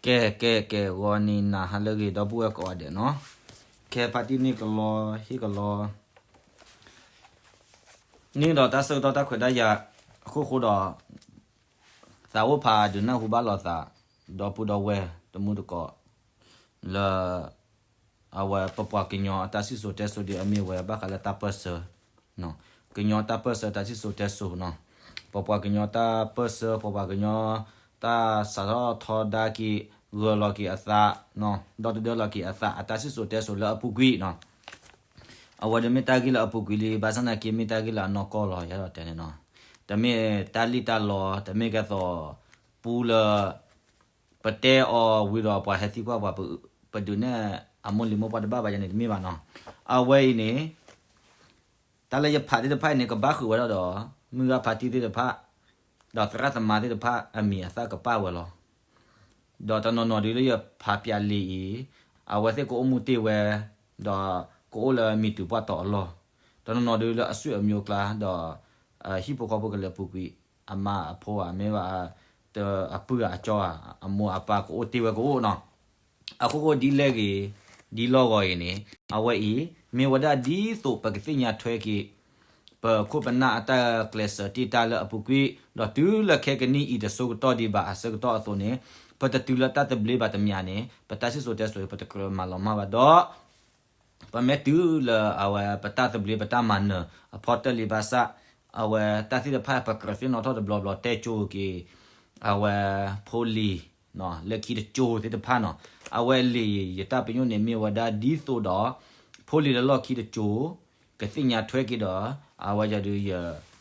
ကဲ ကဲ ကဲ ဂီၤနံၤနၤဟါလၢအဂ့ၤ ဒီပုၢ်ဝဲၢ်ကိးဂၤဒဲးနီၤ, ခဲဖါတံၢ်န့ၣ်ကလီ ဟ့ၣ်ကလီ န့ၣ်ဒီးတၢ်ဆၢကတီၢ်တၢ်ခွဲးတၢ်ယာ်အခိၣ်ဃိဒီး သးအိၣ်ဖးဒုးနၢ်ဟူဘၣ်လိာ်သး ဒီပုၢ်ဒီဝဲၢ်တမူတကိး လၢ အဝဲပပှၤကညီအတၢ်စံၣ်စိၤတဲစိၤဒ်အမ့ၢ်ဝဲဘၣ်ဃးလၢတၢ်ပၢၢ်ဆၢ, ကညီတၢ်ပၢၢ်ဆၢတၢ်စံၣ်စိၤတဲစိၤနီၤ, ပပှၤကညီတၢ်ပၢၢ်ဆၢ ပပှၤကညီ တၢ်စးထီၣ်ထီဒါက့ၤ ဂၢၤလီၤက့ၤအသး ဒီတဒၢလီၤက့ၤအသး အတၢ်စံၣ်စိၤတဲစိၤလၢအပူၤကွံာ်နီၤ, အဝဲဒၣ်မ့ၢ်တၢ်ဂ့ၢ်လၢအပူၤကွံာ်လံ ဘၣ်ဆၣ်သနာ်က့မ့ၢ်တၢ်ဂ့ၢ်လၢအနီၢ်ကီၢ်လီၤ ယအဲၣ်ဒိးတဲန့ၣ်နီၤ, တမ့ၢ်တၢ်လံၣ်တၢ်လီ တမ့ၢ်ကဲသိး ပူလၢ ပတဲအီၤဝံၤဒီးပှၤဟဲသံကွၢ်ပှၤ ပဒုးနဲၣ်အမိၢ်လံၤမိၢ်ပှၢ်တဘၣ်ဘၣ်ယၤန့ၣ်တမ့ၢ်ဘၣ်နီၤ, အဝဲအံၤန့ၣ် တၢ်လၢယဖးသ့ၣ်တဖၣ်အံၤန့ၣ် ကဘၣ်ဃုာ်ဝဲဒၣ်ဒီး မုၢ်ဂၢ်ဖါတံၢ်သ့ၣ်တဖၣ် ဒီးသရၣ်သမါသ့ၣ်တဖၣ်အမံၤအသၣ်ကပာ်ဝဲလီၤ. ဒီးတနီၤနီၤဒုးလၢယဖးပျးလံာ်အံၤ အဝဲသ့ၣ်ကအိၣ်မူတ့ၢ်ဝဲ ဒီးကအိၣ်လၢမံၤတုၤပှၢ်တီၤအလီၢ်, တနီၤနီၤဒုးလၢအဆွေအမျိုးကျါ ဒီးဟံၣ်ဖိဃီဖိကလဲၤပူၤကွံာ် အမါအဖိဧါ မ့ၢ်ဘၣ် အပုၢ်ဧါအကၠီဧါ အမိၢ်အပၢ်ကအိၣ်တ့ၢ်ဝဲကအိၣ်နီၤ, အခိၣ်ဃိဒ်လဲၣ်ဂ့ၤ ဒ်လီၢ်ဂီၤအံၤန့ၣ် အဝဲအံၤ မ့ၢ်ဝဲဒၣ်ဒ်သိးပကသ့ၣ်ညါထွဲက့ၤ ပခိၣ်ပနၢ်အတၢ်ကျဲးစၢးတ့ၢ်တၢ်လၢအပူၤကွံာ် ဒီးတုၤလၢခဲကနံၣ်အံၤတစိကတီၢ်ဒံးဘၣ်အဆၢကတီၢ်အသိးန့ၣ် ပတတုၤလၢတၢ်သဘျ့ဘၣ်တမံၤန့ၣ် ပတၢ်စံၣ်စိၤတဲစိၤ ပတကြၢးမၤလီၤမၢ်ဘၣ်ဒီး ပမ့ၢ်တုၤလၢအဝဲပတၢ်သဘျ့ပတၢ်မၤနၢၤအဖီတၢၢ်လံဘၣ်ဆၣ် အဝဲတၢ်သ့ၣ်တဖၣ်ပကြၢးသ့ၣ်နီၣ်ထီၣ်တဘျီဘျီတဲကၠိက့ၤ အဝဲဖိလံၤ လၢခံတကၠိသ့ၣ်တဖၣ်နီၤ, အဝဲလံာ်ယတၢ်ပညိၣ်န့ၣ်မ့ၢ်ဝဲဒၣ်ဒ်သိးဒီး ဖိလံၤလၢလီၢ်ခံတကၠိ ကသ့ၣ်ညါထွဲက့ၤဒီး အဝဲယၤဒုးယ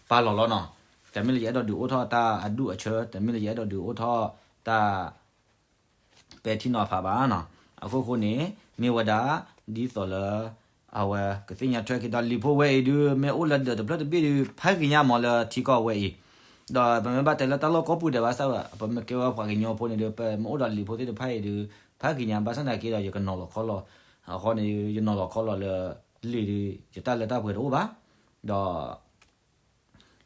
ပာ်လီၤလီၤနီၤ, တမ့ၢ်လၢယအဲၣ်ဒိးဒုးအိၣ်ထီၣ်တၢ်အဒူၣ်အဆၢ တမ့ၢ်လၢယအဲၣ်ဒိးဒုးအိၣ်ထီၣ်တၢ် ပဲာ်ထံနီၤဖးဘၣ်နီၤ, အခိၣ်ဃိန့ၣ် မ့ၢ်ဝဲဒၣ် ဒ်သိးလၢ အဝဲကသ့ၣ်ညါထွဲက့ၤဒီးလံာ်ဖိဝဲအံၤဒုး မ့ၢ်အိၣ်လၢဒၢးတဖျၢၣ်တဘ့ၣ်ဒုး ဖးက့ၤညါမးလၢထံကီၢ်ဝဲအံၤ, ဒီးပမ့ၢ်ဘၣ်တဲလၢတၢ်လီၢ်ကိးပူၤဒဲးဘၣ်ဆၣ် ပမ့ၢ်ကဲဝဲပှၤကညီဖိန့ၣ်ဒုး ပမ့ၢ်အိၣ်ဒီးလံာ်ဖိသ့ၣ်တဖၣ်အံၤဒုး ဖးက့ၤညါ ဘၣ်ဆၣ်သနာ်က့ဒီး ယကနီၤလီၤခီလီၤ, အဃိန့ၣ် ယနီၤလီၤခီလီၤလၢ လံာ်ဒုး ယတၢ်လၢတၢ်ပှဲၤတအိၣ်ဘၣ်, ဒီး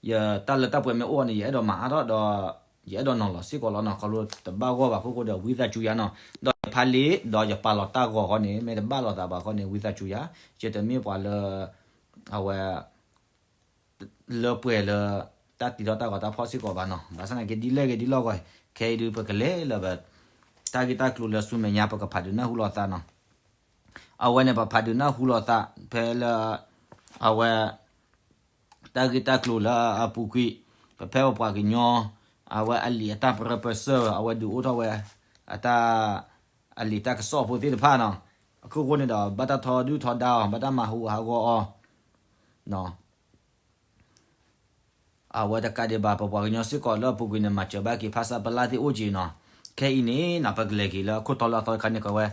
ယတၢ်လၢတၢ်ပှဲၤမ့ၢ်အိၣ်န့ၣ် ယအဲၣ်ဒိးမၤအါထီၣ်ဒီး ယအဲၣ်ဒိးနီၤလီၤစ့ၢ်ကီးလီၤနီၤ, ခီဖျိတဘၣ်ဂီၢ်ဘၣ်အခိၣ်ဃိဒီး ဝံသးစူၤယၤနီၤ, ဒီးယဖးလံာ် ဒီးယပာ်လီၤတၢ်ဂီၤဃီန့ၣ် မ့ၢ်တဘၣ်လိာ်သးဘၣ်ဃီန့ၣ် ဝံသးစူၤယၤ, ယတမ့ၢ်ပှၤလၢ အဝဲ လၢပှဲၤလၢ တၢ်တံၤထီၣ်တၢ်ဂီၤတၢ်ဖီၣ်စ့ၢ်ကီးဘၣ်နီၤ, ဘၣ်ဆၣ်သနာ်က့ဒ်လဲၣ်ဂ့ၤဒ်လီၢ်ဂီၤ ခဲအံၤဒုး ပကလဲၤလၢ တၢ်ဂ့ၢ်တၢ်ကျိၤလၢဆူမဲာ်ညါ ပကဖးဒုးနၢ်ဟူလိာ်သးနီၤ, အဝဲန့ၣ် ပဖးဒုးနၢ်ဟူလိာ်သး ဖဲလၢ အဝဲ တၢ်ဂ့ၢ်တၢ်ကျိၤလၢအပူၤကွံာ် ပဖဲပပှၤကညီ အဝဲအလံာ်အတၢ်ပရၢပစၢၢ် အဝဲဒုးအိၣ်ထီၣ်ဝဲ အတၢ် အလံာ်တၢ်ကစီၣ်ဖိသ့ၣ်တဖၣ်နီၤ, အခိၣ်ဃိန့ၣ်ဒီး ဘၣ်တၢ်ထီဒုၣ်ထီဒါအီၤ ဘၣ်တၢ်မၤဟူးဟးဂီၤအီၤ အဝဲတကးဒံးဘၣ် ပပှၤကညီစ့ၢ်ကီးလၢအပူၤကွံာ်န့ၣ် မၤစၢၤဘၣ်က့ၤဖၣ်ဆၣ်ပလၣ်သ့ၣ်အိၣ်က့ၤနီၤ, ခဲအံၤန့ၣ်နီၤ ပကလဲၤက့ၤလၢအခိၣ်တီလၢအသီတခါန့ၣ် ကိးဝဲ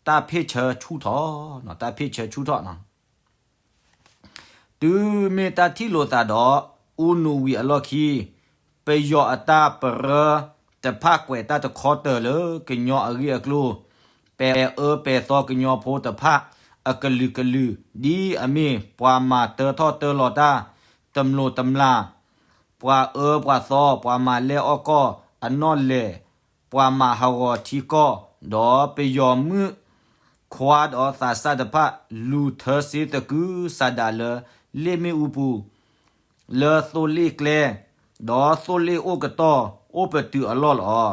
တၢ်ဖ့ၣ်ဆၢဆူၣ်ထီၣ်နီၤ, တၢ်ဖ့ၣ်ဆၢဆူၣ်ထီၣ်နီၤ တုၤမ့ၢ်တၢ်ထံၣ်လိာ်သးဒီး အူနူဝံၤအလီၢ်ခံ ပယီၤအတၢ်ပရၢတဖၣ်ကွဲးတၢ်တခီတၢၤလၢကညီအဂ့ၢ်အကျိၤ, ပဲာ်အၢပဲာ်သီကညီဖိတဖၣ်အကလုာ်ကလုာ် ဒ်အမ့ၢ်ပှၤမၤတၢထီၣ်တၢလီၤတၢ်, တမျိာ်တမျာ်, ပှၤအၢပှၤသီ, ပှၤမၤလဲအီၣ်ကီၢ်အနီၣ်လဲၣ်, ပှၤမၤဟးဂီၤထံကီၢ်, ဒီးပယီၤမုၣ်ခွါဒီးသးစၢ်တဖၣ် လူၤထၢစ့သကုၤဆးဒးလၢလ့ၣ်မ့ၣ်အူပူၤ, လၢသိလ့ၣ်ကျဲ, ဒီးသိလ့ၣ်အိၣ်ကတီၢ်အိၣ်ပတုာ်အလီၢ်လီၤ.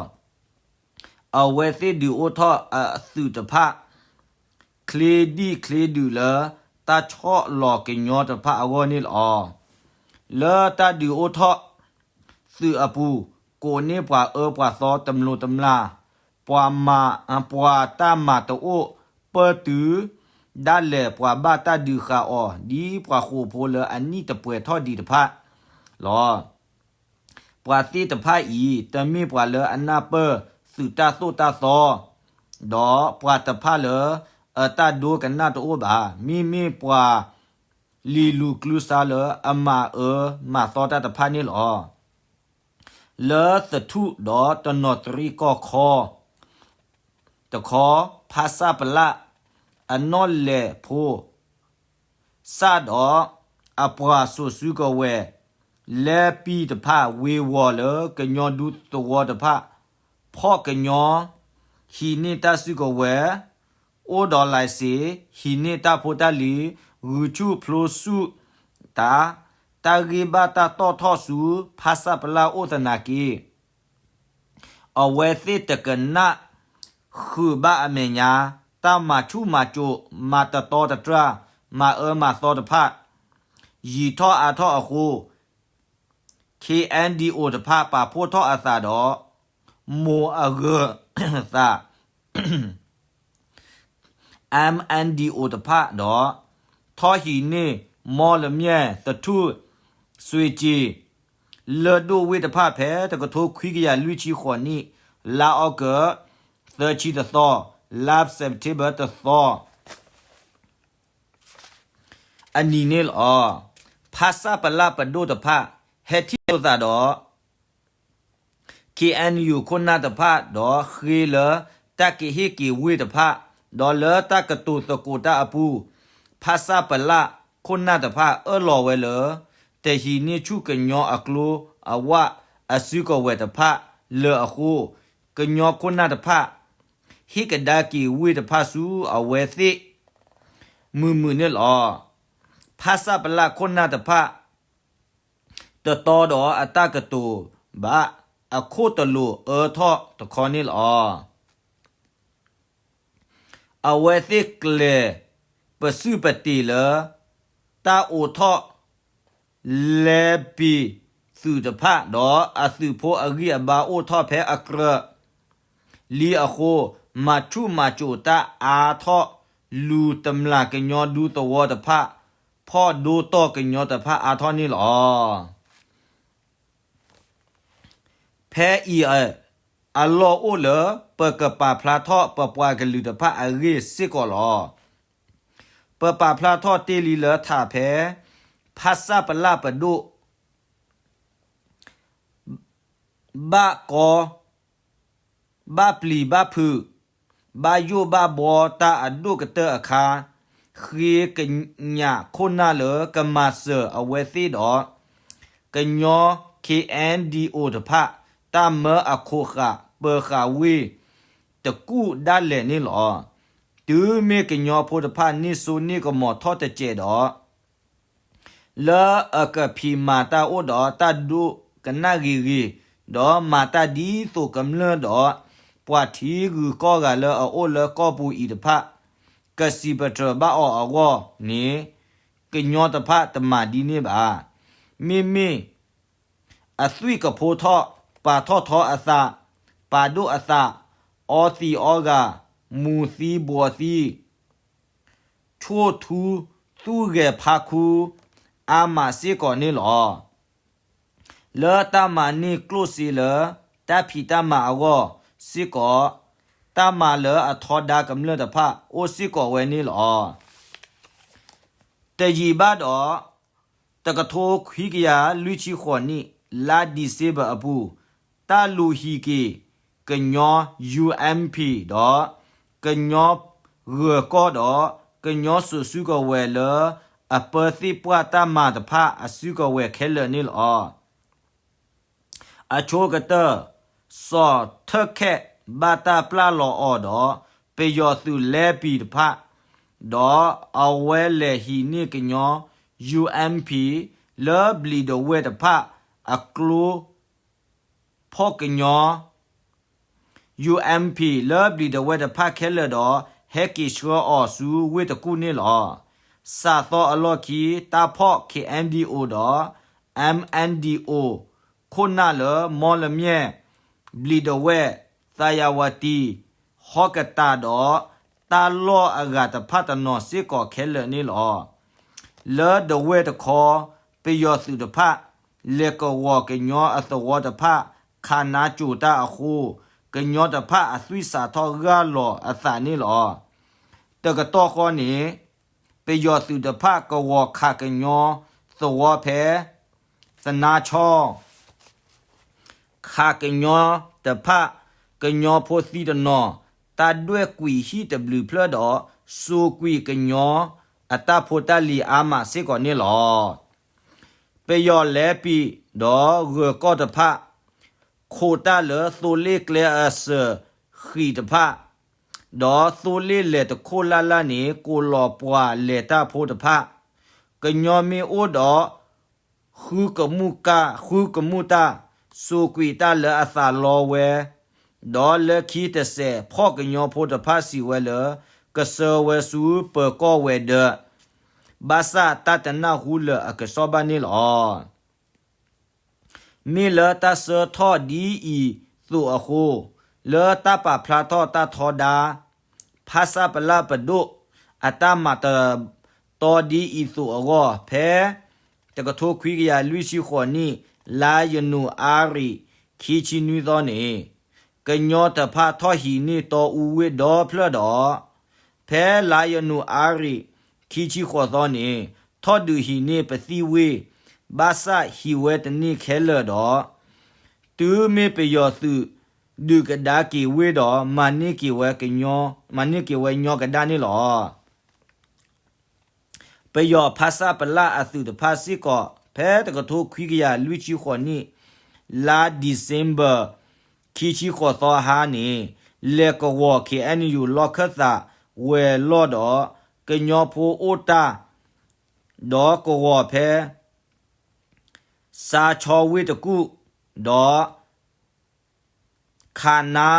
အဝဲသ့ၣ်ဒုးအိၣ်ထီၣ်အသုးတဖၣ် ချ့ဒံၣ်ချ့ဒုးလၢတၢ်ဆီၣ်လီၤကညီတဖၣ်အဂီၢ်န့ၣ်လီၤ. လၢတၢ်ဒုးအိၣ်ထီၣ်သုးအပူၤ ကိးန့ၢ်ပှၤအၢပှၤသီတမျိာ်တမျာ်, ပှၤမၤ ပှၤတၢ်မၤတအိၣ်ပၢၢ်တုၤ ဒၣ်လဲာ်ပှၤဘၣ်တၢ်ဒုးဃာ်အီၤ ဒ်ပှၤဃိာ်ဖိလၢအနံၣ်တပှဲၤထီၣ်ဒံးတဖၣ်လီၤ. ပှၤသ့ၣ်တဖၣ်အံၤ တမ့ၢ်ပှၤလၢအနၢ်ပၢၢ်သုးတၢ်သိၣ်တၢ်သီ, ဒီးပှၤတဖၣ်လၢအတၢ်ဒိကနၣ်တအိၣ်ဘၣ်, မ့မ့ၢ်ပှၤလံၤလူၤကျူစါလၢအမၤအၢမၤသီတၢ်တဖၣ်န့ၣ်လီၤ. လၢသထူၣ်ဒီးတနီၤသရံၣ်ကီၢ်ခီ တခီ ဖါဆၣ်ပလၣ် အနီၣ်လဲၣ်ဖိ စၣ်ဒီးအပှၤစိာ်စုကဝဲၤ လဲၤပံၤတဖၣ် ဝ့ၤဝီၤလၢကညီဒူသဝီတဖၣ် ဖီၣ်ကညီ ဟံးန့ၢ်တၢ်စုကဝဲၤ, အိၣ်ဒီး license, ဟံးန့ၢ်တၢ်ဖိတၢ်လံၤ, ဂုာ်ဆူၣ်ဖျိဆူၣ်တၢ်, တၢ်ဂ့ၢ်ဘၣ်တၢ်တီၣ်ထီၣ်ဆူ ဖဆပလအိၣ်သနာ်က့ အဝဲသ့ၣ်တကနၣ်ဃုာ်ဘၣ်အမဲာ်ညါ တၢ်မၤဆူၣ်မၤစိး, မၤတတီတတြၢ်, မၤအၢမၤသီတဖၣ် ယံာ်ထီၣ်အါထီၣ်အဃိ ခ့ၣ်အဲၣ်ဒံၣ်အိၣ်တဖၣ် ပာ်ဖှိၣ်ထီၣ်အသးဒီး မိၢ်အဂၢၤသး အမ်အၣ်ဒံၣ်အိၣ်တဖၣ်ဒီး ထီၣ်ဟံးန့ၢ် မီလမၠဲၣ် သထူၣ်စွ့ကၠ့ လၢၢ်ဒိၣ်ဝ့ၢ်တဖၣ် ဖဲတကထိခွံကယၤလွံၢ်ဆံဃိးနံၣ် လါအီကူး သၢဆံတသီ, လါစဲးပထ့ဘၢၣ်တသီ အနံၤန့ၣ်လီၤ. ဖဆပလပဒိၣ်တဖၣ် ဟဲထံၣ်လိာ်သးဒီး ခ့ၣ်အဲၣ်ယူၣ်ခိၣ်နၢ်တဖၣ် ဒီးဃ့လၢတၢ်ကဟ့ၣ်က့ၤဝ့ၢ်တဖၣ်, ဒီးလၢတၢ်ကတိၤသကိးတၢ်အပူၤ, ဖဆပလခိၣ်နၢ်တဖၣ်အၢၣ်လီၤဝဲလၢ တဟံးန့ၢ်ဆူၣ်ကညီအကျိၤအဝၣ်အစုကဝဲၤတဖၣ်လၢာ်အဃိ, ကညီခိၣ်နၢ်တဖၣ် ဟ့ၣ်ကဒါက့ၤဝ့ၢ်တဖၣ်ဆူအဝဲသ့ၣ် မုာ်မုာ်န့ၣ်လီၤ. ဖဆပလခိၣ်နၢ်တဖၣ် တတီဒီးအတၢ်ကတိၤဘၣ် အခိၣ်တလိာ်အၢထီၣ်တခီန့ၣ်လီၤ. အဝဲသ့ၣ်ကျဲၤပစုၢ်ပတ့ၢ်လၢ တၢ်အိးထီၣ် လဲၤပံၤသုးတဖၣ် ဒီးအသုးဖိအဂံၢ်အဘါအိၣ်ထီၣ်ဖဲအကြၢးလံအဃိ, မၤဆူၣ်မၤစိးတၢ်အါထီၣ် လူၤတမျာ်ကညီဒူသဝီတဖၣ်, ဖီၣ်ဒိတီၢ်ကညီတဖၣ်အါထီၣ်န့ၣ်လီၤ. ဖဲအံၤအလီၢ်အိၣ်လၢ ပကပာ်ဖျါထီၣ်ပပှၤကလုာ်တဖၣ်အဂ့ၢ်စ့ၢ်ကီးလီၤ. ပပာ်ဖျါထီၣ်တ့ၢ်လံလၢထးဖဲ ဖဆပလပဒိၣ် ဘၣ်ကီ ဘၣ်ပျံၤဘၣ်ဖုး ဘၣ်ယိၣ်ဘၣ်ဘှီတၢ်အဒိၣ်ကတၢၢ်အခါ, ဃ့ကညးခိၣ်နၢ်လၢကမၤစၢၤအဝဲသ့ၣ်ဒီး ကညီ ခ့ၣ်အဲၣ်ဒံၣ်အိၣ်တဖၣ် တၢ်မၢအခိၣ်ဃာ်ပၢၤဃာ်ဝ့ၢ် တကူၣ်ဒၣ်လဲာ်န့ၣ်လီၤ. တုၤမ့ၢ်ကညီဖိတဖၣ်န့ၢ်စိန့ၢ်ကမီၤထီၣ်တစဲးဒီး လၢအကဖံးမၤတၢ်အိၣ်ဒီးတၢ်ဒိကနၣ်ဂ့ၤဂ့ၤ, ဒီးမၤတၢ်ဒ်သိးကမျၢၢ်ဒီး ပှၤထံဂုၤကီၢ်ဂၤလၢအအိၣ်လၢကီၢ်ပူၤအံၤတဖၣ် ကစံးပတြၢၤဘၣ်အီၤအဂီၢ်န့ၣ် ကညီတဖၣ်တမၤဒ်န့ၣ်ဘၣ်. မ့မ့ၢ် အသွံၣ်ကဖိထီၣ်, ပာ်ထီၣ်ထီအသး, ပာ်ဒိၣ်အသး, အီသံးအီဂၤ, မူၤသံဘှီးသံ, ဆိၣ်ထူသူၣ်ဂဲၤဖးခူ အါမးစ့ၢ်ကီးန့ၣ်လီၤ. လၢတၢ်မၤန့ၢ်ကျိၣ်စ့လၢ တၢ်ဖံးတၢ်မၤအဂီၢ်စ့ၢ်ကီး, တၢ်မၤလၢအထီဒါကမျၢၢ်တဖၣ်အိၣ်စ့ၢ်ကီးဝဲန့ၣ်လီၤ. တယံာ်ဘၣ်ဒီး တကထိခွံကယၤလွံၢ်ဆံဃိးနံၣ် လါဒံၣ်စ့ဘၢၣ်အပူၤ, တၢ်လူၤဟံးက့ၤကညီ ယူၣ်အၣ်ပံၣ် ဒီး ကညီဂၢၤကီၢ်ဒီး ကညီစိၤစုကဝဲၤလၢ အပၢသ့ၣ်ပှၢ်တၢ်မၤတဖၣ်အစုကဝဲၤခဲလၢာ်န့ၣ်လီၤ. အဆိကတၢၢ် စီၤထၢၣ်ခဲးဘၣ်တၢ်ပျၢ်လီၤအီၤဒီး ပယီၤသုးလဲၤပံၤတဖၣ်, ဒီးအဝဲလဲၤဟံးန့ၢ်ကညီ ယူၣ်အၣ်ပံၣ် လၢဘျံးဒဝဲၢ်တဖၣ်အကျိ ဖီၣ်ကညီ ယူၣ်အၣ်ပံၣ် လၢဘျံးဒဝဲၢ်တဖၣ်ခဲလၢာ်ဒီး ဟဲက့ၤဆှၢအီၤဆူဝ့ၢ်တကူၣ်န့ၣ်လီၤ. စးသီအလီၢ်ခံ တၢ်ဖီၣ် ခ့ၣ်အဲၣ်ဒံၣ်အိၣ်ဒီး အမ်အၣ်ဒံၣ်အိၣ် ခိၣ်နၢ်လၢ မီလမၠဲၣ်, ဘျံးဒဝဲၢ်, သးယၤဝတံၣ်, ဟီကတၢ်ဒီး တၢ်လီၢ်အဂၤတဖၣ်တနီၤစ့ၢ်ကီးခဲလၢာ်န့ၣ်လီၤ. လၢဒဝဲၢ်တခီ ပယီၤသုးတဖၣ် လဲၤကဝီၤကညီအသဝီတဖၣ် ခးနါစိၤတၢ်အဃိ ကညီတဖၣ်အသွံၣ်စးထီၣ်ဂၢ်လီၤအသးန့ၣ်လီၤ. တကတီၢ်ဃီန့ၣ် ပယီၤသုးတဖၣ်ကဝီၤခးကညီသဝီဖဲ သနါဆီ ခးကညီတဖၣ် ကညီဖိသံတနီၤ တၢ်ဒွဲၣ်ကွံာ်ဟံၣ်တဘျုးဖျၢၣ်ဒီး စိာ်ကွံာ်ကညီအတၢ်ဖိတၢ်လံၤအါမးစ့ၢ်ကီးန့ၣ်လီၤ. ပယီၤလဲၤပံၤဒီးဂၢၤကီၢ်တဖၣ် ခိးတၢ်လၢသိလ့ၣ်ကျဲအစၢၤ ဃံၣ်တဖၣ်, ဒီးသိလ့ၣ်လဲၣ်တခိၣ်လၢ်လၢ်န့ၣ် ကိးလီၤပှၤလဲၤတၢ်ဖိတဖၣ်, ကညီမ့ၢ်အိၣ်ဒီး ဃုကမူၣ်ကၣ် ဃုကမူၣ်တၢ်, စိာ်ကွံာ်တၢ်လၢအသးလီဝဲ, ဒီးလၢခံတစဲး ဖှီၣ်ကညီဖိတဖၣ်စံးဝဲလၢ ကဆှၢဝဲဆူပၢၤကီၢ်ဝဲၤဒၢး, ဘၣ်ဆၣ်တၢ်တနၢ်ဟူလၢၤအကစီၣ်ဘၣ်န့ၣ်လီၤ. မ့ၢ်လၢတၢ်ဆၢထီၣ်ဒ်အံၤသိးအဃိ, လၢတၢ်ပာ်ဖျါထီၣ်တၢ်ထီဒါ ဖဆပလပဒိၣ် အတၢ်မၤတရီတပါဒ်အံၤသိးအဂီၢ် ဖဲ တကထိခွံကယၤလွံၢ်ဆံဃိးနံၣ် လါယနူၤအါရံၤ ခံဆံနွံသီန့ၣ် ကညီတဖၣ်ထီၣ်ဟံးန့ၢ်တီအူဝ့ၢ်ဒီဖျၢၣ်ဒီး ဖဲလါယနူၤအါရံၤ ခံဆံဃိးသီန့ၣ် ထီၣ်ဒုးဟံးန့ၢ်ပသံၣ်ဝ့ၢ်, ဘၣ်ဆၣ်ဟံးဝဲတန့ၢ်ခဲလၢာ်ဒီး တုၤမ့ၢ်ပယီၤသုးဒုးကဒါက့ၤဝ့ၢ်ဒီး မၤန့ၢ်က့ၤဝဲကညီ, မၤန့ၢ်က့ၤဝဲညီကဒါန့ၣ်လီၤ. ပယီၤဖဆပလအသုးတဖၣ်စ့ၢ်ကီး ဖဲတကထိခွံကယၤလွံၢ်ဆံဃိးနံၣ် လါ December ခံဆံဃိးသီဟါန့ၣ် လဲၤကဝီၤ K N U လီၢ်ခၢၣ်သးဝဲၤလီၢ်ဒီး ကညီဖိအိၣ်တၢ် ဒီးကဝီၤဖဲ စါဆီဝ့ၢ်တကူၣ် ဒီး ခးနါ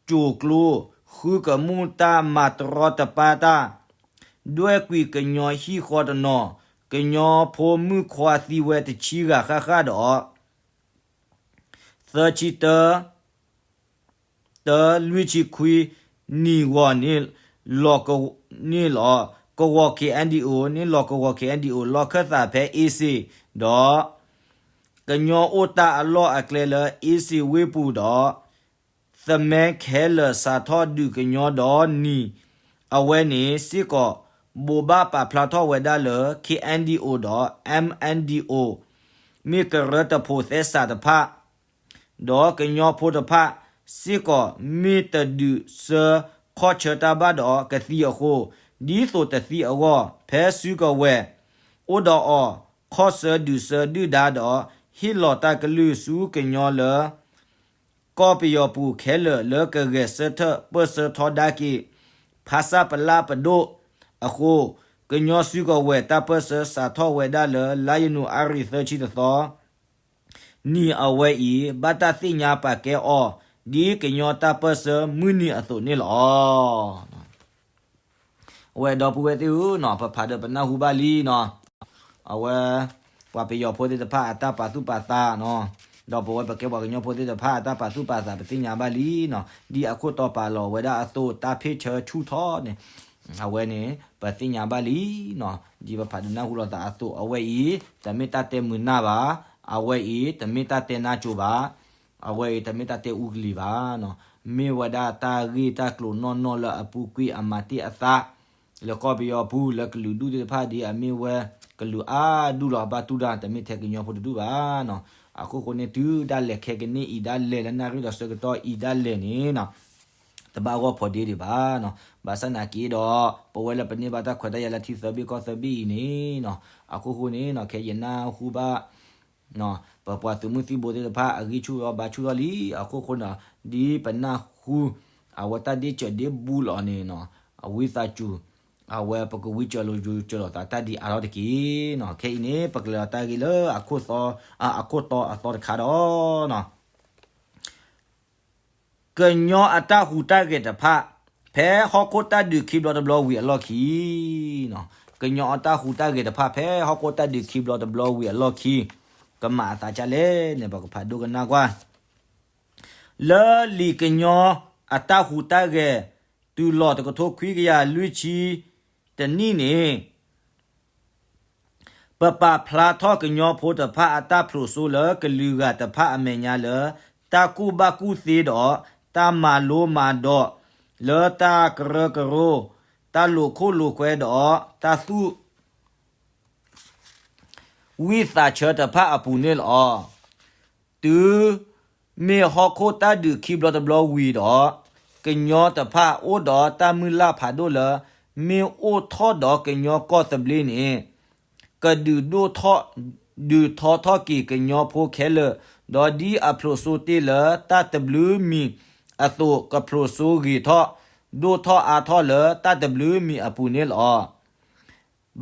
ကၠိၤကျိ ဃုကမူၣ်တၢ်မၤတရီတပါတၢ် ဒွဲၣ်ကွံာ်ကညီဟံၣ်ဃီတနီၤ, ကညီဖိမုၣ်ခွါသံဝဲတဆံဂၤဃၣ်ဃၣ်ဒီး သၢဆံတၢ တၢ လွံၢ်ဆံခွံနံၣ်ဂီၤန့ၣ်လီၤ, ကဝီၤ K N D O န့ၣ်လီၤ, ကဝီၤ K N D O လီၢ်ခၢၣ်သးဖဲအ့စ့ၣ်ဒီး ကညီအိၣ်တၢ်အလီၢ်အကျဲလၢအ့စ့ၣ်ဝ့ၢ်ပူၤဒီး သမဲခဲလၢာ်စးထီၣ်ဒုးကညီဒီးနံၤ အဝဲန့ၣ်စ့ၢ်ကီး ဘိးဘၣ်ပာ်ဖျါထီၣ်ဝဲဒၣ်လၢ K N D O ဒီး M N D O မ့ၢ်ကရၢတဖိးသဲစးတဖၣ် ဒီးကညီဖိတဖၣ်စ့ၢ်ကီး မ့ၢ်တဒုးဆၢခီၣ်ဆၢတၢ်ဘၣ်ဒီးကသံအဃိ, ဒ်သိးတသံအဂီၢ် ဖဲစုကဝဲၤ အိၣ်ဒီးအီၤ ခီၣ်ဆၢဒုးဆၢဒုၣ်ဒါဒီး ဟ့ၣ်လီၤတၢ်ကလုၢ်ဆူကညီလၢ ကီၢ်ပယီၤပူၤခဲလၢာ်လၢကဂဲၤဆၢထၢၣ်ပၢၢ်ဆၢထီဒါက့ၤ ဖဆပလပဒိၣ်အဃိ, ကညီစုကဝဲၤတၢ်ပၢၢ်ဆၢစးထီၣ်ဝဲဒၣ်လၢ လါယနူၤအါရံၤသၢဆံတသီ နံၤအဝဲအံၤ ဘၣ်တၢ်သ့ၣ်ညါပာ်ကဲအီၤ ဒ်ကညီတၢ်ပၢၢ်ဆၢမုၢ်နံၤအသိးန့ၣ်လီၤ. အဝဲဒီပုၢ်ဝဲၢ်သ့ၣ်ဧၢနီၤ, ပဖးဒီးပနၢ်ဟူဘၣ်လံနီၤ, အဝဲ ပှၤပယီၤဖိသ့ၣ်တဖၣ်အတၢ်ပာ်သူၣ်ပာ်သးနီၤ, ဒီးပဝဲပကဲပှၤကညီဖိသ့ၣ်တဖၣ်အတၢ်ပာ်သူၣ်ပာ်သး ပသ့ၣ်ညါဘၣ်လံနီၤ, ဒ်အခိၣ်တီပာ်လီၤဝဲဒၣ်အသိး တၢ်ဖ့ၣ်ဆၢဆူၣ်ထီၣ်န့ၣ်, အဝဲန့ၣ် ပသ့ၣ်ညါဘၣ်လံနီၤ, ဒ်ပဖးဒိးနၢ်ဟူလိာ်သးအသိး အဝဲအံၤ တမ့ၢ်တၢ်တဲမုာ်နၢ်ဘၣ်, အဝဲအံၤ တမ့ၢ်တၢ်တဲနါစိၤဘၣ်, အဝဲအံၤ တမ့ၢ်တၢ်တဲအူကလံၤဘၣ်နီၤ, မ့ၢ်ဝဲဒၣ်တၢ်ဂ့ၢ်တၢ်ကျိၤနီၢ်နီၢ်လၢအပူၤကွံာ်အမၤတ့ၢ်အသး လၢကီၢ်ပယီၤပူၤ လၢကလုာ်ဒူၣ်သ့ၣ်တဖၣ်ဒ်အမ့ၢ်ဝဲ ကလုာ်အါဒူၣ်လီၤ ဘၣ်တူၢ်တၢ် တမ့ၢ်ထဲကညီဖိတဒူၣ်ဘၣ်နီၤ, အခိၣ်ဃိန့ၣ် တုၤဒၣ်လဲာ်ခဲကနံၣ်အံၤဒၣ်လဲာ် လၢနၣ်ရံၣ်ဒီးဆၢကတီၢ်အံၤဒၣ်လဲာ်န့ၣ်နီၤ တဘၣ်ဂီၢ်ဖိးဒ့ဒံးဘၣ်နီၤ, ဘၣ်ဆၣ်နာ်က့ဒီး ပဝဲလၢပန့ၢ်ဘၣ်တၢ်ခွဲးတၢ်ယာ်လၢထံသၢဘ့ၣ်ကီၢ်သၢဘ့ၣ်အံၤန့ၣ်နီၤ, အခိၣ်ဃိန့ၣ်နီၤ ခဲယနၢ်ဟူဘၣ် ပပှၤသုးမုၢ်သံၣ်ဘိသ့ၣ်တဖၣ် အဂံၢ်ဆူၣ်ထီၣ်ဘါဆူၣ်ထီၣ်လံ, အခိၣ်ဃိန့ၣ် ဒ်ပနၢ်ဟူ အဝဲတၢ်ဒ့ၣ်စၢၤဒ့ၣ်ဘူးလီၤန့ၣ်နီၤ, အဝံသးစူၤ အဝဲပကဝံစၢၤလိာ်စၢၤလိာ်သးတၢ်ဒ်အါထီၣ်တက့ၢ်နီၤ, ခဲအံၤန့ၣ် ပကလဲၤဒီးတၢ်ဂ့ၢ်လၢအခိၣ်သီ, အခိၣ်တီအသီတခါဒီးနီၤ ကညီအတၢ်ဟူးတၢ်ဂဲၤတဖၣ် ဖဲဟီၣ်ခိၣ်တၢ်ဒုးခံဘျီတဘျီဝံၤအလီၢ်ခံနီၤ, ကညီအတၢ်ဟူးတၢ်ဂဲၤတဖၣ် ဖဲဟီၣ်ခိၣ်တၢ်ဒုးခံဘျီတဘျီဝံၤအလီၢ်ခံ ကမၤအသးဒ်လဲၣ်န့ၣ် ပကဖးဒိကနၣ်ကွၢ် လၢလံာ်ကညီအတၢ်ဟူးတၢ်ဂဲၤ တုၤလီၤတကထိခွံကယၤလွံၢ်ဆံတနံၣ်န့ၣ် ပပာ်ဖျါထီၣ်ကညီဖိတဖၣ်အတၢ်ဖျိးစိလၢကလုာ်ဂၤတဖၣ်အမဲာ်ညါလၢ တၢ်ကူၣ်ဘၣ်ကူၣ်သ့ဒီး တၢ်မၤလိမၤဒိး လၢတၢ်ကရၢကရိ တၢ်လိာ်ခိၣ်လိာ်ကွဲဒီး တၢ်သူၣ် ဝံသးစူၤတဖၣ်အပူၤန့ၣ်လီၤ. တုၤမ့ၢ်ဟီၣ်ခိၣ်တၢ်ဒုးခံဘျီတဘျီဝံၤဒီး ကညီတဖၣ်အိၣ်ဒီးတၢ်မုၢ်လၢ်ဖးဒိၣ်လၢ မ့ၢ်အိၣ်ထီၣ်ဒီးကညီကီၢ်သဘျ့န့ၣ် ကဒုးဒိၣ်ထီၣ် ဒုးထီထီၣ်က့ၤကညီဖိခဲလၢာ်, ဒီးဒ်အဖျိးစိတ့ၢ်လၢတၢ်တဘျုးမံၤ အသိးကဖျိးစိဂ့ၤထီၣ် ဒိၣ်ထီၣ်အါထီၣ်လၢတၢ်တဘျုးမံၤအပူၤန့ၣ်လီၤ.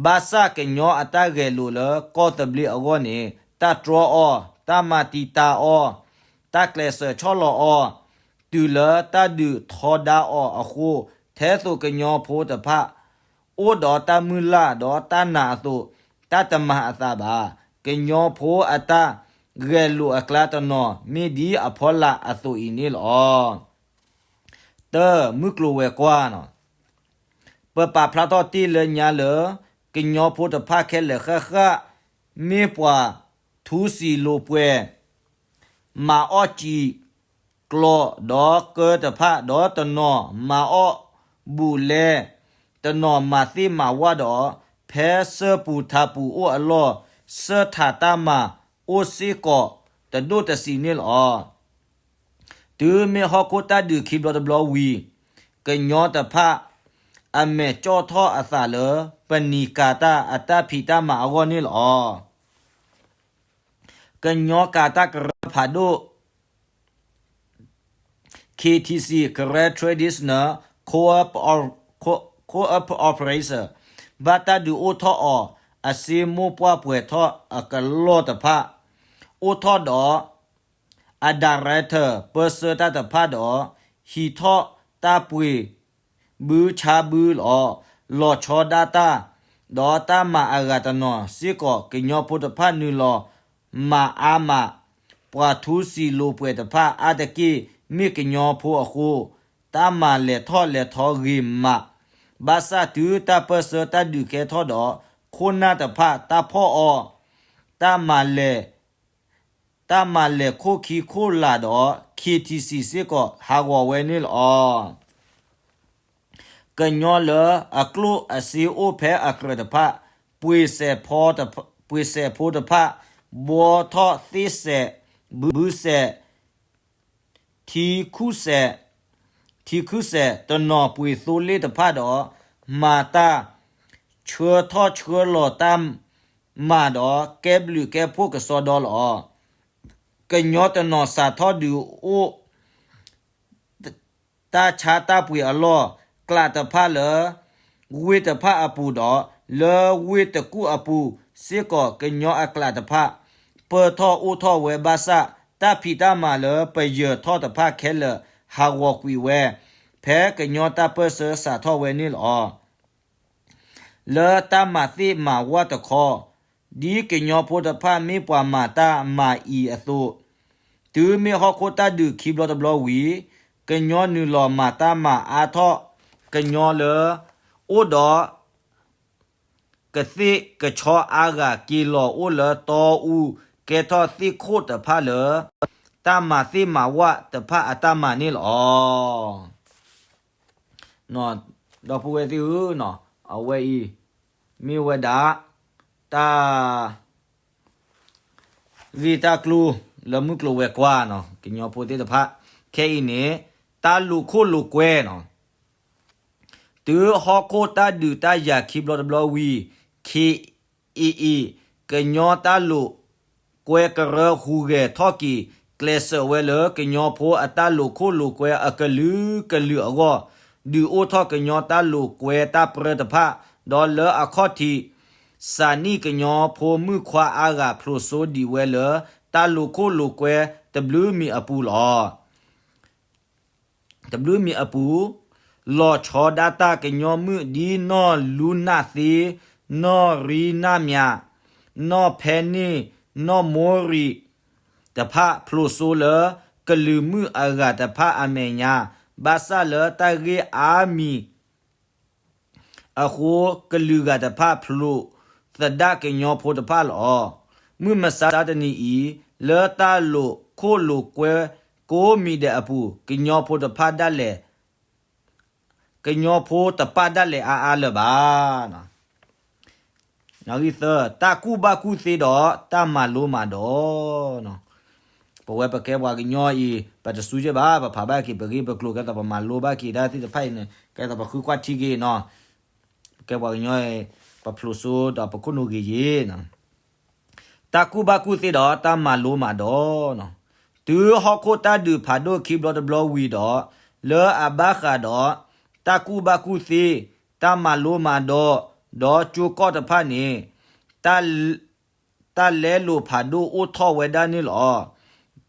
ဘၣ်ဆၣ်ကညီအတၢ်ဂဲၤလိာ်လၢကီၢ်သဘျ့အဂီၢ်န့ၣ် တၢ်တြီအီၣ်, တၢ်မၤတံာ်တာ်အီၣ်, တၢ်ကျဲးစၢးဆီၣ်လီၤအီၣ် တုၤလၢတၢ်ဒုးထီဒါအီၤအဃိ, ထဲသိးကညီဖိတဖၣ် အိၣ်ဒီးတၢ်မုၢ်လၢ်ဒီးတၢ်နာ်အသိး, တၢ်တမၤအသးဘၣ်. ကညီဖိအတၢ်ဂဲၤလိာ်အကျါတနီၤ မ့ၢ်ဒ်အဖီလာ်အသိးအံၤန့ၣ်လီၤ. တၢ, မုၢ်ကျိၤဝဲၤကွာ်န့ၣ် ပပာ်ဖျါထီၣ်တ့ၢ်လၢညါလၢ ကညီဖိတဖၣ်ခဲလၢာ်ဃၣ်ဃၣ် မ့ၢ်ပှၤထူစံာ်လိာ်ပှဲၤ မၤအီၣ်စံာ်ကျီးဒီးကၢတဖၣ်, ဒီးတနီၤမၤအီၣ်ဘူးလဲ, တနီၤမၤသ့ၣ်မၤဝၣ်ဒီး ဖဲစၢၢ်ပူၤထးပူၤအိၣ်အလီၢ် စၢၢ်ထးတၢ်မၤအိၣ်စ့ၢ်ကီးတဒိၣ်တဆံးန့ၣ်လီၤ. တုၤမ့ၢ်ဟီၣ်ခိၣ်တၢ်ဒုးခံဘျီတဘျီဝံၤ, ကညီတဖၣ် အမဲာ်ကၠီၣ်ထီၣ်အသးလၢ ပနံၤကၤတၢ်အတၢ်ဖံးတၢ်မၤအဂီၢ်န့ၣ်လီၤ. ကညီကၤတၢ်ကရၢဖးဒိၣ် K T C, Karen Traditional Co-op Op-, Co-, Co-op Operation ဘၣ်တၢ်ဒုးအိၣ်ထီၣ်အီၤ အစ့မိၢ်ပှၢ်ပှဲၤထီၣ်အကလီၢ်တဖၣ် အိၣ်ထီၣ်ဒီး အ director ပၢၢ်ဆၢတၢ်တဖၣ်ဒီး ဟံးထီၣ်တၢ်ပှ့ၤဘုဆါဘုလီၤ. လီၤဆီဒၣ်တၢ် ဒီးတၢ်မၤအဂၤတနီၤစ့ၢ်ကီး ကညီဖိတဖၣ်နုာ်လီၤမၤအါမး, ပှၤထူစံာ်လိာ်ပှဲၤတဖၣ်အါတက့ၢ် မ့ၢ်ကညီဖိအဃိ တၢ်မၤလဲၤထီၣ်လဲၤထီဂ့ၤမး, ဘၣ်ဆၣ်တုၤတၢ်ပၢၢ်ဆၢတၢ်ဒုးကဲထီၣ်ဒီး ခိၣ်နၢ်တဖၣ်တၢ်ဖီၣ်အီၤ, တၢ်မၤလဲၤ တၢ်မၤလဲၤခိၣ်ခံခိၣ်လာ်ဒီး K T C စ့ၢ်ကီးဟးဂီၤဝဲန့ၣ်လီၤ. ကညီလၢအကျိၣ်အစ့အိၣ်ဖဲအကြၢးတဖၣ်, ပှ့ၤစဲးဖိတဖၣ်, ပှ့ၤစဲးဖိတဖၣ်, ဘှီထီၣ်သ့ၣ်စဲး, ဘုစဲး, ထံခုၣ်စဲး, ထံခုၣ်စဲး, တနီၤပှ့ၤသိလ့ၣ်တဖၣ်ဒီး မၤတၢ်ဆှၢထီၣ်ဆှၢလီၤတၢ်မၤဒီး ကဲဘျုးကဲဖှိၣ်ကစီဒီလီၤ. ကညီတနီၤစးထီၣ်ဒုးအိၣ် တၢ်ဆါတၢ်ပှ့ၤအလီၢ်, ကျးတဖၣ်လၢဝ့ၢ်တဖၣ်အပူၤဒီး လၢဝ့ၢ်တကူၣ်အပူၤစ့ၢ်ကီး ကညီအကျးတဖၣ် ပၢၢ်ထီၣ်အိၣ်ထီၣ်ဝဲဘၣ်ဆၣ် တၢ်ဖံးတၢ်မၤလၢပယၢၤထီၣ်တဖၣ်ခဲလၢာ်ဟးဂီၤကွံာ်ဝဲ ဖဲကညီတၢ်ပၢၢ်ဆၢစးထီၣ်ဝဲန့ၣ်လီၤ. လၢတၢ်မၤသ့ၣ်မၤဝၣ်တခီ, ဒ်ကညီဖိတဖၣ်မ့ၢ်ပှၤမၤတၢ်မၤအံၤအသိး, တုၤမ့ၢ်ဟီၣ်ခိၣ်တၢ်ဒုးခံဘျီတဘျီဝံၤ, ကညီနုာ်လီၤမၤတၢ်မၤအါထီၣ်, ကညီလၢအိၣ်ဒီး ကသ့ၣ်ကဆီအါဂၤ က့ၤလီၤအိၣ်လၢတီအူ, ကဲထီၣ်သ့ၣ်ခိၣ်တဖၣ်လၢ တၢ်မၤသ့ၣ်မၤဝၣ်တဖၣ်အတၢ်မၤန့ၣ်လီၤ. ဒီပုၢ်ဝဲၢ်သ့ၣ်ဧၢ, အဝဲအံၤ မ့ၢ်ဝဲဒၣ် တၢ် ဂ့ၢ်တၢ်ကျိၤလၢမုၢ်ကျိၤဝဲၤကွာ်န့ၣ် ကညီဖိသ့ၣ်တဖၣ် ခဲအံၤန့ၣ် တၢ်လိာ်ခိၣ်လိာ်ကွဲန့ၣ် တုၤဟီၣ်ခိၣ်တၢ်ဒုးတၢ်ယၤခံဘျီတဘျီဝံၤ ခ့ အ့ အ့ ကညီတၢ်လိာ်ကွဲကရၢဟူးဂဲၤထီၣ်က့ၤ ကျဲးစၢးဝဲလၢကညီဖိအတၢ်လိာ်ခိၣ်လိာ်ကွဲအကလုာ်ကလုာ်အဂီၢ်, ဒုးအိၣ်ထီၣ်ကညီတၢ်လိာ်ကွဲတၢ်ပြၢတဖၣ်, ဒီးလၢအခီၣ်ထံး စးနံၣ်ကညီဖိမုၣ်ခွါအါဂၤဖျိးစိဒံးဝဲလၢ တၢ်လိာ်ခိၣ်လိာ်ကွဲတဘျုးမံၤအပူၤလီၤ. တဘျုးမံၤအပူၤ, လီၤဆီဒၣ်တၢ်ကညီမုၣ်ဒ်နီၢ်လူနၢ်သ့, နီၢ်ရံနၢ်မၠး, နီၢ်ဖဲန့ၣ်, နီၢ်မိရံးတဖၣ်ဖျိးစိလၢ ကလုာ်မုၣ်အဂၤတဖၣ်အမဲာ်ညါ, ဘၣ်ဆၣ်လၢတၢ်ဂ့ၢ်အါမံၤ အဃိကလုာ်ဂၤတဖၣ်ဖျိးသဒၣ်ကညီဖိတဖၣ်လီၤ. မုၢ်မဆါတနံၤအံၤ လၢတၢ်လိာ်ခိၣ်လိာ်ကွဲကိးမံၤဒဲးအပူၤ ကညီဖိတဖၣ်ဒၣ်လဲာ် ကညီဖိတပၣ်ဒၣ်လဲာ်အါအါလၢၤဘၣ်. သၢ, တၢ်ကူၣ်ဘၣ်ကူၣ်သ့ဒီးတၢ်မၤလိမၤဒိး ပဝဲပကဲပှၤကညီအံၤ ပတစူက့ဘၣ်, ပဖးဘၣ်က့ၤပဂ့ၢ်ပကျိၤ ကဲသိးပမၤလိဘၣ်က့ၤတၢ်သ့ၣ်တဖၣ်အံၤန့ၣ် ကဲသိးပဃုကွၢ်ထံက့ၤနီၤ, ပကဲပှၤကညီအံၤ ပဖျိးစိဒီးပခိၣ်နူာ်ဂ့ၤယ့ၤ တၢ်ကူၣ်ဘၣ်ကူၣ်သ့ဒီးတၢ်မၤလိမၤဒိးန့ၣ် တုၤဟီၣ်ခိၣ်တၢ်ဒုးဖးဒိၣ်ခံဘျီတဘျီဝံၤဒီး, လၢအဘၣ်ဃးဒီး တၢ်ကူၣ်ဘၣ်ကူၣ်သ့, တၢ်မၤလိမၤဒိး, ဒီးကၠိကီၢ်တဖၣ်န့ၣ် တၢ်လဲလိာ်ဖးဒိၣ်အိၣ်ထီၣ်ဝဲဒၣ်န့ၣ်လီၤ.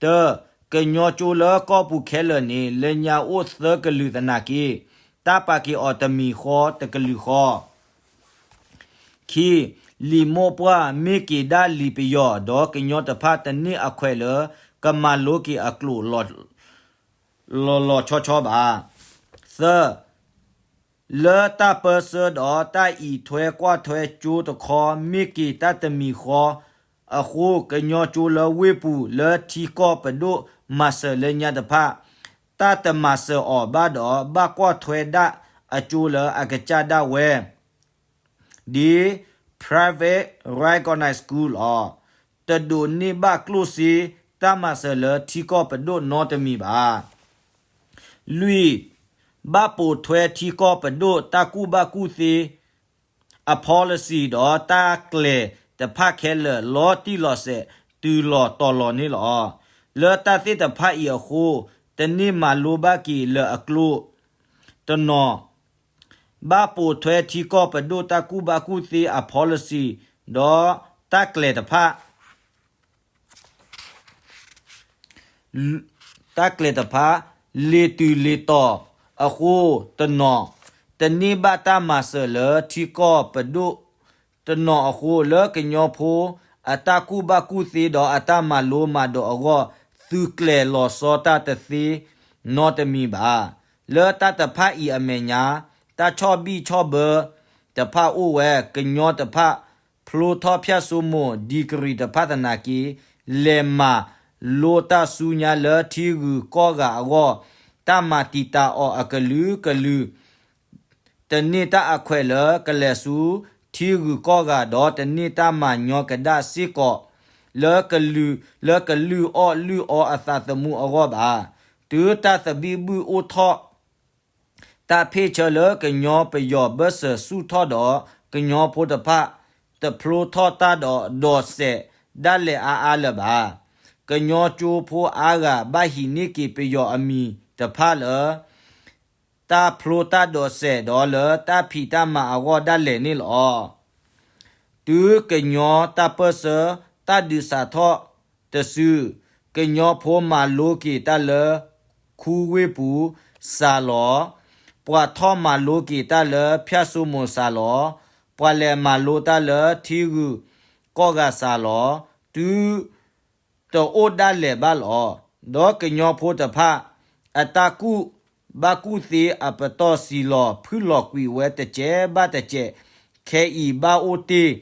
တၢ, ကညီကၠိလၢကီၢ်ပူၤခဲလၢာ်န့ၣ် လၢညါအိၣ်သၢကလုာ်သနာ်က့, တၢ်ပာ်က့ၤအီၤတမံၤဃီတကလုာ်ဃီ ခံ, လံာ်မိၢ်ပှၢ်မ့ၢ်က့ၤဒၣ်လံာ်ပယီၤ ဒီးကညီတဖၣ်တန့ၢ်အခွဲးလၢ ကမၤလိက့ၤအကျိာ် လီၤလီၤဆီဆီဘၣ်. သၢ, လၢတၢ်ပၢဆှၢဒီးတၢ်အံးထွဲကွၢ်ထွဲကၠိတခီ မ့ၢ်က့ၤတၢ်တမံၤဃီအဃိ ကညီကၠိလၢဝ့ၢ်ပူၤလၢထံကီၢ်ပဒိၣ်မၤစၢၤလၢညါတဖၣ် တၢ်တမၤစၢၤအီၤဘၣ်ဒီး ဘၣ်ကွၢ်ထွဲဒၣ်အကၠိလၢအကစၢ်ဒၣ်ဝဲ ဒ် private recognised school လီၤ. တဒိးန့ၢ်ဘၣ်ကျိၣ်စ့ တၢ်မၤစၢၤလၢထံကီၢ်ပဒိၣ်နီတမံၤဘၣ်. လွံၢ်, ဘၣ်ပိာ်ထွဲထံကီၢ်ပဒိၣ်တၢ်ကူၣ်ဘၣ်ကူၣ်သ့ အ policy ဒီးတၢ်ကျဲၤတဖၣ်ခဲလၢာ် လီၤတံၢ်လီၤဆဲး တုၤလီၤတီၤလီၤန့ၣ်လီၤ. လၢတၢ်သ့ၣ်တဖၣ်အံၤအဃိ တန့ၢ်မၤလိဘၣ်က့ၤလၢအကျိၤ တနီၤ, ဘၣ်ပိာ်ထွဲထံကီၢ်ပဒိၣ်တၢ်ကူၣ်ဘၣ်ကူၣ်သ့အ policy ဒီးတၢ်ကျဲၤတဖၣ် တၢ်ကျဲၤတဖၣ် လ့ၤတုၤလ့ၤတီၤအဃိတနီၤ, တန့ၢ်ဘၣ်တၢ်မၤစၢၤလၢထံကီၢ်ပဒိၣ်တနီၤအဃိ လၢကညီဖိအတၢ်ကူၣ်ဘၣ်ကူၣ်သ့ဒီးအတၢ်မၤလိမၤဒိးအဂီၢ် သုးကျဲၤလီၤဆီတၢ်တသ့နီတမံၤဘၣ်. လၢတၢ်တဖၣ်အံၤအမဲာ်ညါ တၢ်ဆီၣ်ဘံၣ်ဆီၣ်ဘၢတဖၣ်အိၣ်ဝဲ ကညီတဖၣ် ဖျိထီၣ်ဖၠၣ်စိမိၤ degree တဖၣ်သနာ်က့ လဲၤမၤလိတၢ်ဆူညါလၢထံဂုၤကီၢ်ဂၤအဂီၢ်, တၢ်မၤတံာ်တာ်အီၤအကလုာ်ကလုာ်, တန့ၢ်တၢ်အခွဲးလၢကလဲၤဆူထံဂုၤကီၢ်ဂၤ ဒီးတန့ၢ်တၢ်မၤညီကဒၣ်စ့ၢ်ကီး လၢကလုာ်, လၢကလုၢ်အီၣ်လုၢ်အီအသးသမူအဂီၢ်ဘၣ်. တုၤတၢ်သဘံၣ်ဘုၣ်အိၣ်ထီၣ် တၢ်ဖ့ၣ်ဆၢလၢကညီပယီၤဘၢၣ်စၢၤဆူၣ်ထီၣ်ဒီး ကညီဖိတဖၣ် တဖျိထီၣ်တၢ်ဒီးဒိးစဲးဒၣ်လဲာ်အါအါလၢၤဘၣ်. ကညီကၠိဖိအါဂၤဘၣ်ဟံးန့ၢ်က့ၤပယီၤအမံၤတဖၣ်လၢ တၢ်ဖျိတၢ်ဒိးစဲးဒီးလၢတၢ်ဖံးတၢ်မၤအဂီၢ်ဒၣ်လဲာ်န့ၣ်လီၤ. တုၤကညီတၢ်ပၢၢ်ဆၢတၢ်ဒုးစးထီၣ်တစု, ကညီဖိမၤလိက့ၤတၢ်လၢခူဝ့ၢ်ပူၤစှၤလီၤ, ပှၤထီၣ်မၤလိက့ၤတၢ်လၢဖၠၣ်စိမိၤစှၤလီၤ, ပှၤလဲၤမၤလိတၢ်လၢထံဂုၤကီၢ်ဂၤစှၤလီၤ, တုၤ တအိၣ်ဒၣ်လဲာ်ဘၣ်လီၤ. ဒီးကညီဖိတဖၣ် အတၢ်ကူၣ်ဘၣ်ကူၣ်သ့အပတီၢ်စံးလီၤဖုၣ်လီၤကွံာ်ဝဲတစဲးဘၣ်တစဲး, ခဲအံၤဘၣ်အိၣ်တ့ၢ်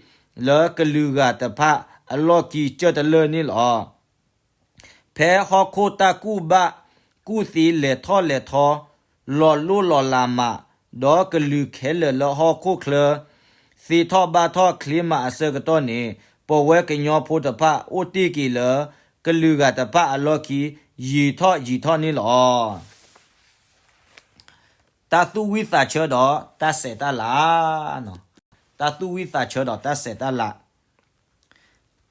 လၢကလုာ်ဂၤတဖၣ်အလီၢ်ခံကၢၢ်တလၢၢ်န့ၣ်လီၤ. ဖဲဟီၣ်ခိၣ်တၢ်ကူၣ်ဘၣ်ကူၣ်သ့လဲၤထီၣ်လဲၤထီ, လီၤလိၢ်လီၤလးမး, ဒီးကလုာ်ခဲလၢာ်လၢဟီၣ်ခိၣ်ချၢ သ့ထီၣ်ဘၣ်ထီၣ်ချ့မးအဆၢကတီၢ်န့ၣ်, ပဝဲကညီဖိတဖၣ်အိၣ်တ့ၢ်က့ၤလၢ ကလုာ်ဂၤတဖၣ်အလီၢ်ခံ ယံာ်ထီၣ်ယံာ်ထီၣ်န့ၣ်လီၤ. တၢ်သူၣ်ဝံၣ်သးဆၢဒီးတၢ်ဆဲးတၢ်လၤ, တၢ်သူၣ်ဝံၣ်သးဆၢဒီးတၢ်ဆဲးတၢ်လၤ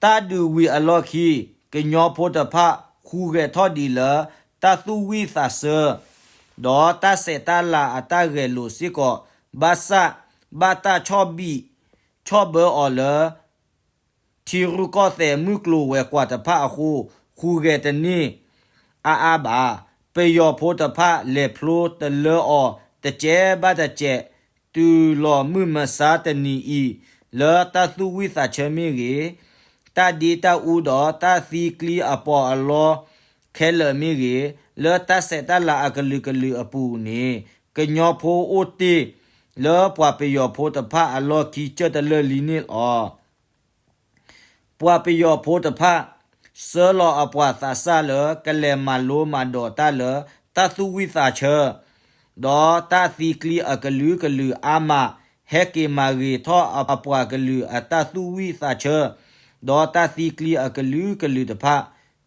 တၢ်ဒုးဝံၤအလီၢ်ခံ, ကညီဖိတဖၣ်ဃုဂဲၤထီၣ်ဒံးလၢ တၢ်သူၣ်ဝံၣ်သးဆၢ ဒီးတၢ်ဆဲးတၢ်လၤအတၢ်ဂဲၤလိာ်စ့ၢ်ကီး, ဘၣ်ဆၣ် ဘၣ်တၢ်ဆီၣ်ဘံၣ်ဆီၣ်ဘၢအီၤလၢ ထံရူၢ်ကီၢ်သဲးမုၢ်ကျိၤဝဲၤကွာ်တဖၣ်အဃိ, ဃုဂဲၤတန့ၢ်အါအါဘၣ်. ပယီၤဖိတဖၣ်လဲၤဖျိတလၢအီၤတစဲးဘၣ်တစဲး, တုၤလီၤမုၢ်မဆါတနံၤအံၤ လၢတၢ်သူၣ်ဝံၣ်သးဆၢမ့ၢ်ဂ့ၤ, တၢ်ဒ့တၢ်အူဒီးတၢ်သံကျံအပီးအလီခဲလၢာ်မ့ၢ်ဂ့ၤ, လၢတၢ်ဆဲးတၢ်လၤအကလုာ်ကလုာ်အပူၤန့ၣ် ကညီဖိအိၣ်တ့ၢ်လၢပှၤပယီၤဖိတဖၣ်အလီၢ်ခံကၢၢ်တလၢၢ်လံန့ၣ်လီၤ. ပှၤပယီၤဖိတဖၣ် ဆှၢလီၤအပှၤသးစၢ်လၢကလဲၤမၤလိမၤဒိးတၢ်လၢတၢ်သူၣ်ဝံၣ်သးဆၢ, ဒီးတၢ်သံကျံအကလုာ်ကလုာ်အါမး, ဟဲက့ၤမၤဂ့ၤထီၣ်အပှၤကလုာ်အတၢ်သူၣ်ဝံၣ်သးဆၢ, ဒီးတၢ်သံကျံအကလုာ်ကလုာ်တဖၣ်,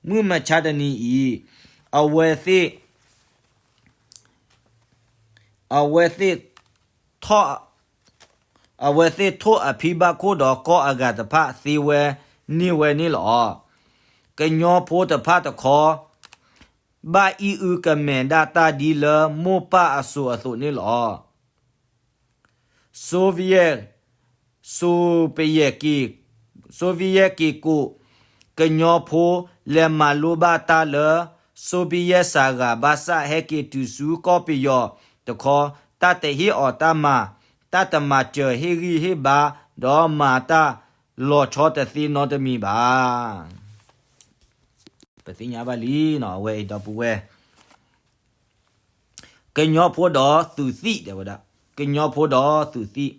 မုၢ်မဆါတနံၤအံၤ အဝဲသ့ၣ် အဝဲသ့ၣ်ထိၣ် အဝဲသ့ၣ်ထိၣ်အဖံဘၣ်ခိၣ်ဒီးကီၢ်အဂၤတဖၣ်သ့ဝဲန့ၢ်ဝဲန့ၣ်လီၤ. ကညီဖိတဖၣ်တခီ ဘၣ်အံၣ်အုကမဲာ်ဒၣ်တၢ်ဒ်လၢမိၢ်ပၢ်အစိၤအသိးန့ၣ်လီၤ. Soviet, Soviet, Soviet က့ၤကိး ကညီဖိလဲၤမၤလိဘၣ်တၢ်လၢ Soviet စှၤဂၤ ဘၣ်ဆၣ်ဟဲက့ၤတုၤဆူကီၢ်ပယီၤတခီ တၢ်တဟ့ၣ်အီၤတၢ်မၤ, တၢ်တမၤစၢၤဟ့ၣ်ဂံၢ်ဟ့ၣ်ဘါ, ဒီးမၤတၢ်လီၤဆီတသ့နီတမံၤဘၣ်. ပသ့ၣ်ညါဘၣ်လံနီၤ အဝဲအံၤဒီပုၢ်ဝဲၢ် ကညီဖိဒီးသုးသံၣ် တဲဝဲဒၣ်, ကညီဖိဒီးသုးသံၣ်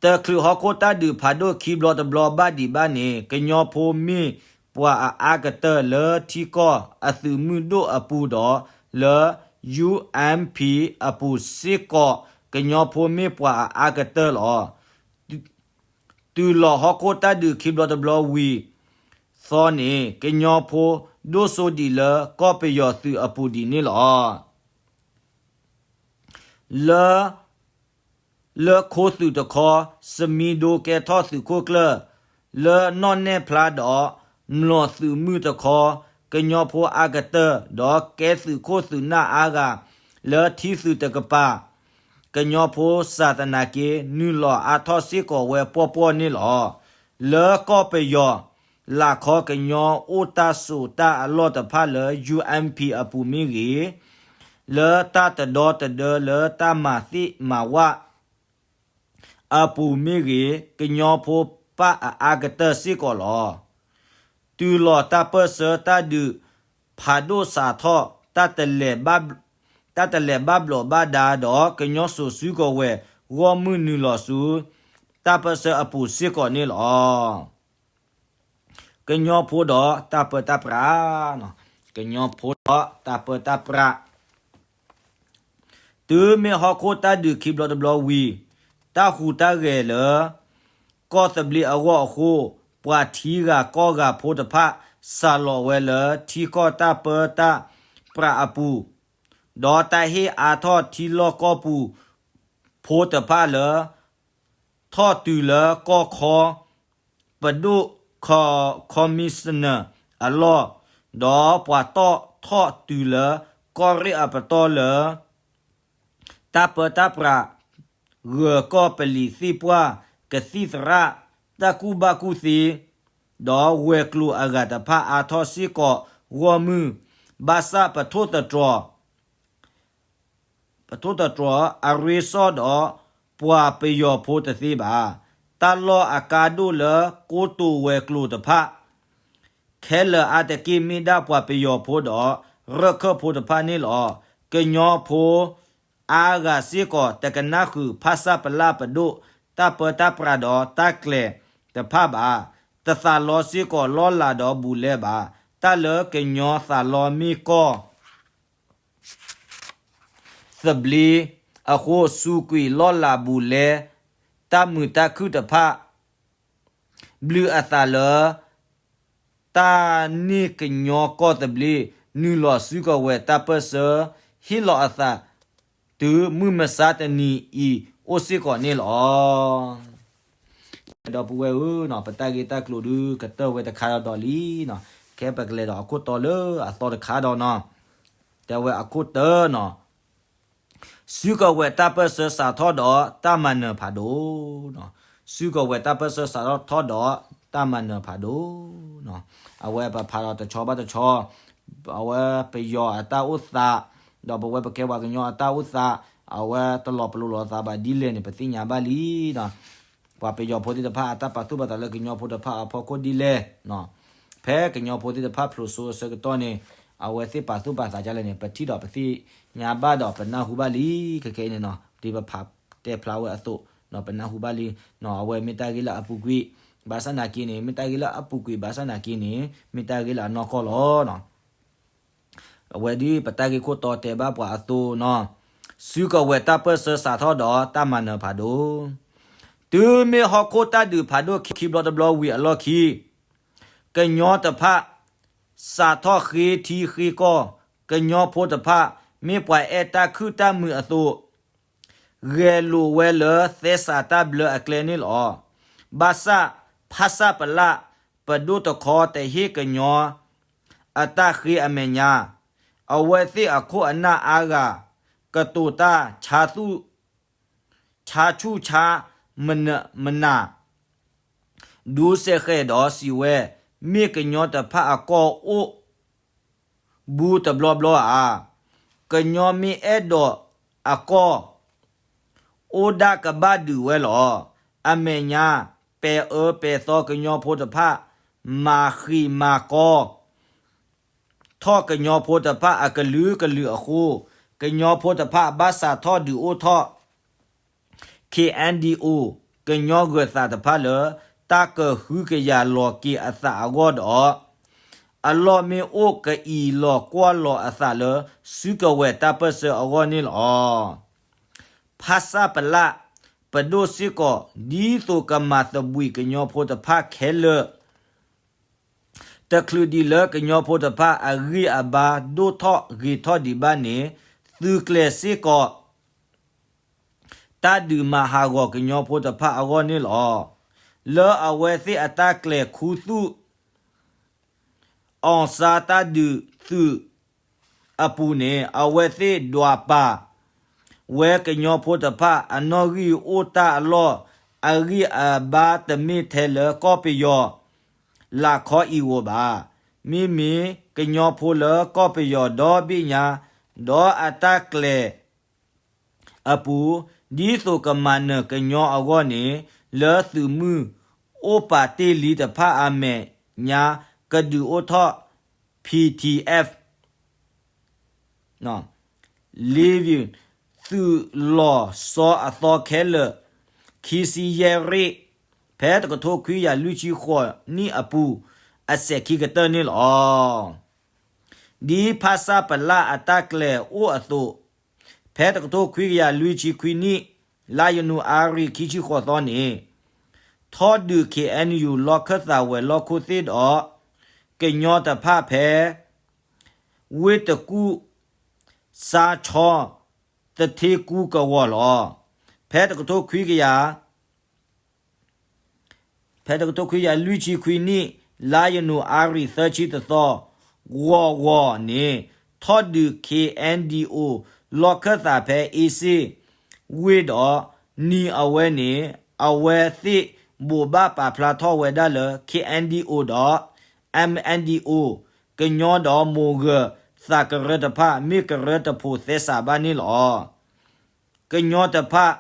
တချုးဟီၣ်ခိၣ်တၢ်ဒုးဖးဒိၣ်ခံဘျီတဘျီဘၣ်ဒံးဘၣ်န့ၣ် ကညီဖိမ့ၢ်ပှၤအအါကတၢၢ်လၢထံကီၢ်အသုးမုၢ်ဒိၣ်အပူၤဒီး လၢ ယူႇအၣ်ပီၣ် အပူၤစ့ၢ်ကီး ကညီဖိမ့ၢ်ပှၤအအါကတၢၢ်လီၤ. တုၤလီၤဟီၣ်ခိၣ်တၢ်ဒုးခံဘျီတဘျီဝံၤသီန့ၣ် ကညီဖိဒိၣ်စိဒံးလၢကီၢ်ပယီၤသုးအပူၤဒံးန့ၣ်လီၤ. လၢ လၢခိသုးတခီ စမံဒိကဲထီၣ်သုးခိၣ်ကျၢၢ် လၢနီၣ်နဲၣ်ဖျါဒီး မျိာ်သုးမုၢ်တခီ ကညီဖိအါကတၢၢ် ဒီးကဲသုးခိၣ်သုးနၢ်အါဂၤ လၢထံသုးတကပၤ ကညီဖိစှၤသနာ်က့ နုာ်လီၤအါထီၣ်စ့ၢ်ကီးဝဲပှီၢ်ပှီၢ်န့ၣ်လီၤ. လၢကီၢ်ပယီၤ လၢ်ခီကညီအိၣ်တၢ်စိာ်တၢ်အလီၢ်တဖၣ်လၢ ယူၣ်အၣ်ပီၣ် အပူၤမ့ၢ်ဂ့ၤ, လၢတၢ်တဒီတဒၢလၢတၢ်မၤသ့ၣ်မၤဝၣ် အပူၤမ့ၢ်ဂ့ၤ, ကညီဖိပၣ်အအါကတၢၢ်စ့ၢ်ကီးလီၤ. တုၤလီၤတၢ်ပၢၢ်ဆၢတၢ်ဒုးဖးဒိၣ်စးထီၣ် တၢ်တလဲၤဘၣ် တၢ်တလဲၤဘၣ်ဘျီးဘၣ်ဒါဒီး ကညီစိၤစုကဝဲၤ ဂီၢ်မုၢ်နုာ်လီၤဆူ တၢ်ပၢၢ်ဆၢအပူၤစ့ၢ်ကီးန့ၣ်လီၤ. ကညီဖိဒီးတၢ်ပၢတၢ်ပြး, ကညီဖိဒီးတၢ်ပၢတၢ်ပြး တုၤမ့ၢ်ဟီၣ်ခိၣ်တၢ်ဒုးခံဘျီတဘျီဝံၤ တၢ်ဟူးတၢ်ဂဲၤလၢ ကီၢ်သဘျ့အဂီၢ်အဃိ, ပှၤထံဂၤကီၢ်ဂၤဖိတဖၣ် စးလီၤဝဲလၢထံကီၢ်တၢ်ပၢတၢ်ပြးအပူၤ, ဒီးတၢ်ဟ့ၣ်အါထီၣ်ထံလီၢ်ကီၢ်ပူၤဖိတဖၣ်လၢ ထီၣ်တုၤလၢကီၢ်ခီ ပဒိၣ် commissioner အလီၢ်, ဒီးပှၤတီၣ်ထီၣ်တုၤလၢကီၢ်ရ့ၣ်အပတီၢ်လၢ တၢ်ပၢတၢ်ပြး ဂၢၤကီၢ်ပလံၤသ့ၣ်ပှၢ် ကသံၣ်သရၣ် တၢ်ကူၣ်ဘၣ်ကူၣ်သ့, ဒီးဝဲၤကျိၤအဂၤတဖၣ်အါထီၣ်စ့ၢ်ကီးဂီၢ်မုၢ်, ဘၣ်ဆၣ်ပထိၣ်သတြီၤ ပထိၣ်သတြီၤအရ့စီၣ်ဒီးပှၤပယီၤဖိတသ့ဘၣ်. တၢ်လီၢ်အကါဒိၣ်လၢကိတိာ်ဝဲၤကျိၤတဖၣ် ခဲလၢာ်အါတက့ၢ်မ့ၢ်ဒၣ်ပှၤပယီၤဖိဒီးရၢၢ်ခၢၣ်ဖိတဖၣ်န့ၣ်လီၤ. ကညီဖိအါဂၤစ့ၢ်ကီး တကနၣ်ဃုာ်ဖၣ်ဆၣ်ပလၣ်ပဒိၣ် တၢ်ပၢတၢ်ပြးဒီးတၢ်ကျဲၤတဖၣ်ဘၣ်. တသးလီစ့ၢ်ကီးလီၢ်လၤဒီးဘူးလဲဘၣ်. တၢ်လၢကညီသးလီမ့ၢ်ကီၢ် သဘျ့အဃိ စူးကွံာ်လီၢ်လၤဘူးလဲ တၢ်မုာ်တၢ်ခုၣ်တဖၣ် ဘျုးအသးလၢ တၢ်န့ၢ်ကညီကီၢ်သဘျ့ နုာ်လီၤစုကဝဲၤတၢ်ပၢၢ်ဆၢ ဟ့ၣ်လီၤအသး တုၤမုၢ်မဆါတနံၤအံၤအိၣ်စ့ၢ်ကီးန့ၣ်လီၤ. ဒီပုၢ်ဝဲၢ်ဧၢ, ပတၢ်ဂ့ၢ်တၢ်ကျိၤဒုးကတၢၢ်ဝဲတခါဒီးလံနီၤ, ခဲပကလဲၤဒီးအခိၣ်တီလၢအသီတခါဒီးနီၤ, တဲဝဲအခိၣ်တီနီၤ, စုကဝဲၤတၢ်ပၢၢ်ဆၢစးထီၣ်ဒီးတၢ်မၤနၢၤဖးဒိၣ်, စုကဝဲၤတၢ်ပၢၢ်ဆၢစးထီၣ်ဒီးတၢ်မၤနၢၤဖးဒိၣ်, အဝဲပဖးဒီးတဆီဘၣ်တဆီ, အဝဲပယီၤအတၢ်အိၣ်သး, ဒီးပဝဲပကဲပှၤကညီအတၢ်အိၣ်သး, အဝဲတလီၤပလိာ်လိာ်သးဘၣ်ဒ်လဲၣ်န့ၣ် ပသ့ၣ်ညါဘၣ်လံနီၤ. ပှၤပယီၤဖိသ့ၣ်တဖၣ်အတၢ်ပာ်သူၣ်ပာ်သးလၢကညီဖိတဖၣ်အဖီခိၣ်ဒ်လဲၣ်, ဖဲကညီဖိသ့ၣ်တဖၣ်ဖျိးစိအဆၢကတီၢ်န့ၣ်, အဝဲသ့ၣ်ပာ်သူၣ်ပာ်သးဒ်လဲၣ်န့ၣ် ပထံၣ်ဒီးပသ့ၣ်ညါဘၣ်ဒီးပနၢ်ဟူဘၣ်လံ. ခဲခဲအံၤန့ၣ်နီၤ, ဒ်ပဖးတဲဖျါဝဲအသိး, ပနၢ်ဟူဘၣ်လံ, အဝဲမ့ၢ်တၢ်ဂ့ၢ်လၢအပူၤကွံာ်, ဘၣ်ဆၣ်နာ်က့န့ၣ်, မ့ၢ်တၢ်ဂ့ၢ်လၢအပူၤကွံာ် ဘၣ်ဆၣ်နာ်က့န့ၣ်, မ့ၢ်တၢ်ဂ့ၢ်လၢအနီၢ်ကီၢ်လီၤ. အဝဲဒ်ပတၢ်ဂ့ၢ်ခိၣ်တီတဲဘၣ်ပှၤအသိးနီၤ, စုကဝဲၤတၢ်ပၢၢ်ဆၢစးထီၣ်ဒီးတၢ်မၤနၢၤဖးဒိၣ်, တုၤမ့ၢ်ဟီၣ်ခိၣ်တၢ်ဒုးဖးဒိၣ်ခံဘျီတဘျီဝံၤအလီၢ်ခံ, ကညီတဖၣ် စးထီၣ်ဃ့ထံဃ့ကီၢ်, ကညီဖိတဖၣ် မ့ၢ်ပှၤအဲၣ်တၢ်ခုၣ်တၢ်မုာ်အသိး, ဂဲၤလိာ်ဝဲလၢသဲစးတၢ်ဘျၢအကျဲန့ၣ်လီၤ. ဘၣ်ဆၣ် ဖၣ်ဆၣ်ပလၣ်ပဒိၣ်တခီတဟ့ၣ်ကညီအ အတၢ်ဃ့အမဲာ်ညါ, အဝဲသ့ၣ်အခိၣ်အနၢ်အါဂၤ ကတိၤတၢ်ဆါသူၣ် ဆါဆူၣ်ဆါမနၢ် ဒူစဲးဃဲးဒီးစံးဝဲ, မ့ၢ်ကညီတဖၣ်အကီၢ်အိၣ်ဘူးတဘျီဘျီဧါ. ကညီမ့ၢ်အဲၣ်ဒိးအကီၢ် အိၣ်ဒၣ်ကဘၣ်ဒုးဝဲလီၤ. အမဲာ်ညါ ပဲာ်အၢပဲာ်သီကညီဖိတဖၣ် မၤဃံးမၤကီ ထီၣ်ကညီဖိတဖၣ်အကလုာ်ကလုာ်အဃိ, ကညီဖိတဖၣ်ဘၣ်စးထီၣ်ဒုးအိၣ်ထီၣ် ခ့ၣ်အဲၣ်ဒံၣ်အိၣ် ကညီဂၢၤသးတဖၣ်လၢ တၢ်ကဟုကယာ်လီၤက့ၤအသးအဂီၢ်ဒီး အလီၢ်မ့ၢ်အိၣ်ကအံၤလီၤကွၢ်လီၤအသးလၢ စုကဝဲၤတၢ်ပၢၢ်ဆၢအဂီၢ်န့ၣ်လီၤ. ဖဆပလ ပဒိၣ်စ့ၢ်ကီး ဒ်သိးကမၤသဘှံးကညီဖိတဖၣ်ခဲလၢာ် တချုးဒံးလၢကညီဖိတဖၣ်အဂံၢ်အဘါဒိၣ်ထီၣ်ဂ့ၤထီၣ်ဒံးဘၣ်န့ၣ် သုးကျဲၤစ့ၢ်ကီး တၢ်ဒုးမၤဟးဂီၤကညီဖိတဖၣ်အဂီၢ်န့ၣ်လီၤ. လၢအဝဲသ့ၣ်အတၢ်ကျဲၤခူသူၣ် အီၣ်စါတၢ်ဒုးသုးအပူၤန့ၣ် အဝဲသ့ၣ်ဒွးပာ်ဝဲကညီဖိတဖၣ်အနီၣ်ဂံၢ်အိၣ်တၢ်အလီၢ် အဂံၢ်အဘါတမ့ၢ်ထဲလၢကီၢ်ပယီၤ လၤခီအံၤဧိၤဘၣ်. မ့မ့ၢ်ကညီဖိလၢကီၢ်ပယီၤဒီဘ့ၣ်ညါ ဒီးအတၢ်ကျဲၤ အပူၤ ဒ်သိးကမၤနၢၤကညီအဂီၢ်န့ၣ် လၢသုးမုၢ်အိၣ်ပာ်တ့ၢ်လံတဖၣ်အမဲာ်ညါ ကဒုးအိၣ်ထီၣ် P T F လ့ သုးလီၢ်စီအသီခဲလၢာ် ခံဆံယဲၢ်ရ့ၣ် ဖဲတကထိခွံကယၤလွံၢ်ဆံဃိးနံၣ်အပူၤ အစဲးခံကတၢၢ်န့ၣ်လီၤ. ဒ်ဖဆပလအတၢ်ကျဲၤအိၣ်အသိး ဖဲတကထိခွံကယၤလွံၢ်ဆံခွံနံၣ် လါယနူၤအါရံၤခံဆံဃိးသီန့ၣ် ထီၣ်ဒုး K N U လီၢ်ခၢၣ်သးဝဲၤလီၢ်ခိၣ်သ့ၣ်ဒီး ကညီတဖၣ်ဖဲ ဝ့ၢ်တကူၣ် စါဆီ သထ့ကူကဝီၤလီၤ. ဖဲတကထိခွံကယၤ ဖဲတကထိခွံကယၤလွံၢ်ဆံခွံနံၣ် လါယနူၤအါရံၤသၢဆံတသီ ဂီၤဂီၤန့ၣ် ထီၣ်ဒုး K N D O လီၢ်ခၢၣ်သးဖဲအ့စ့ၣ်ဝ့ၢ်ဒီး နံၤအဝဲန့ၣ် အဝဲသ့ၣ်ဘိးဘၣ်ပာ်ဖျါထီၣ်ဝဲဒၣ်လၢ K N D O ဒီး M N D O ကညီဒီးမိၢ်ဂၢၢ်သးကရၢတဖၣ် မ့ၢ်ကရၢတဖိးသဲစးဘၣ်န့ၣ်လီၤ. ကညီတဖၣ်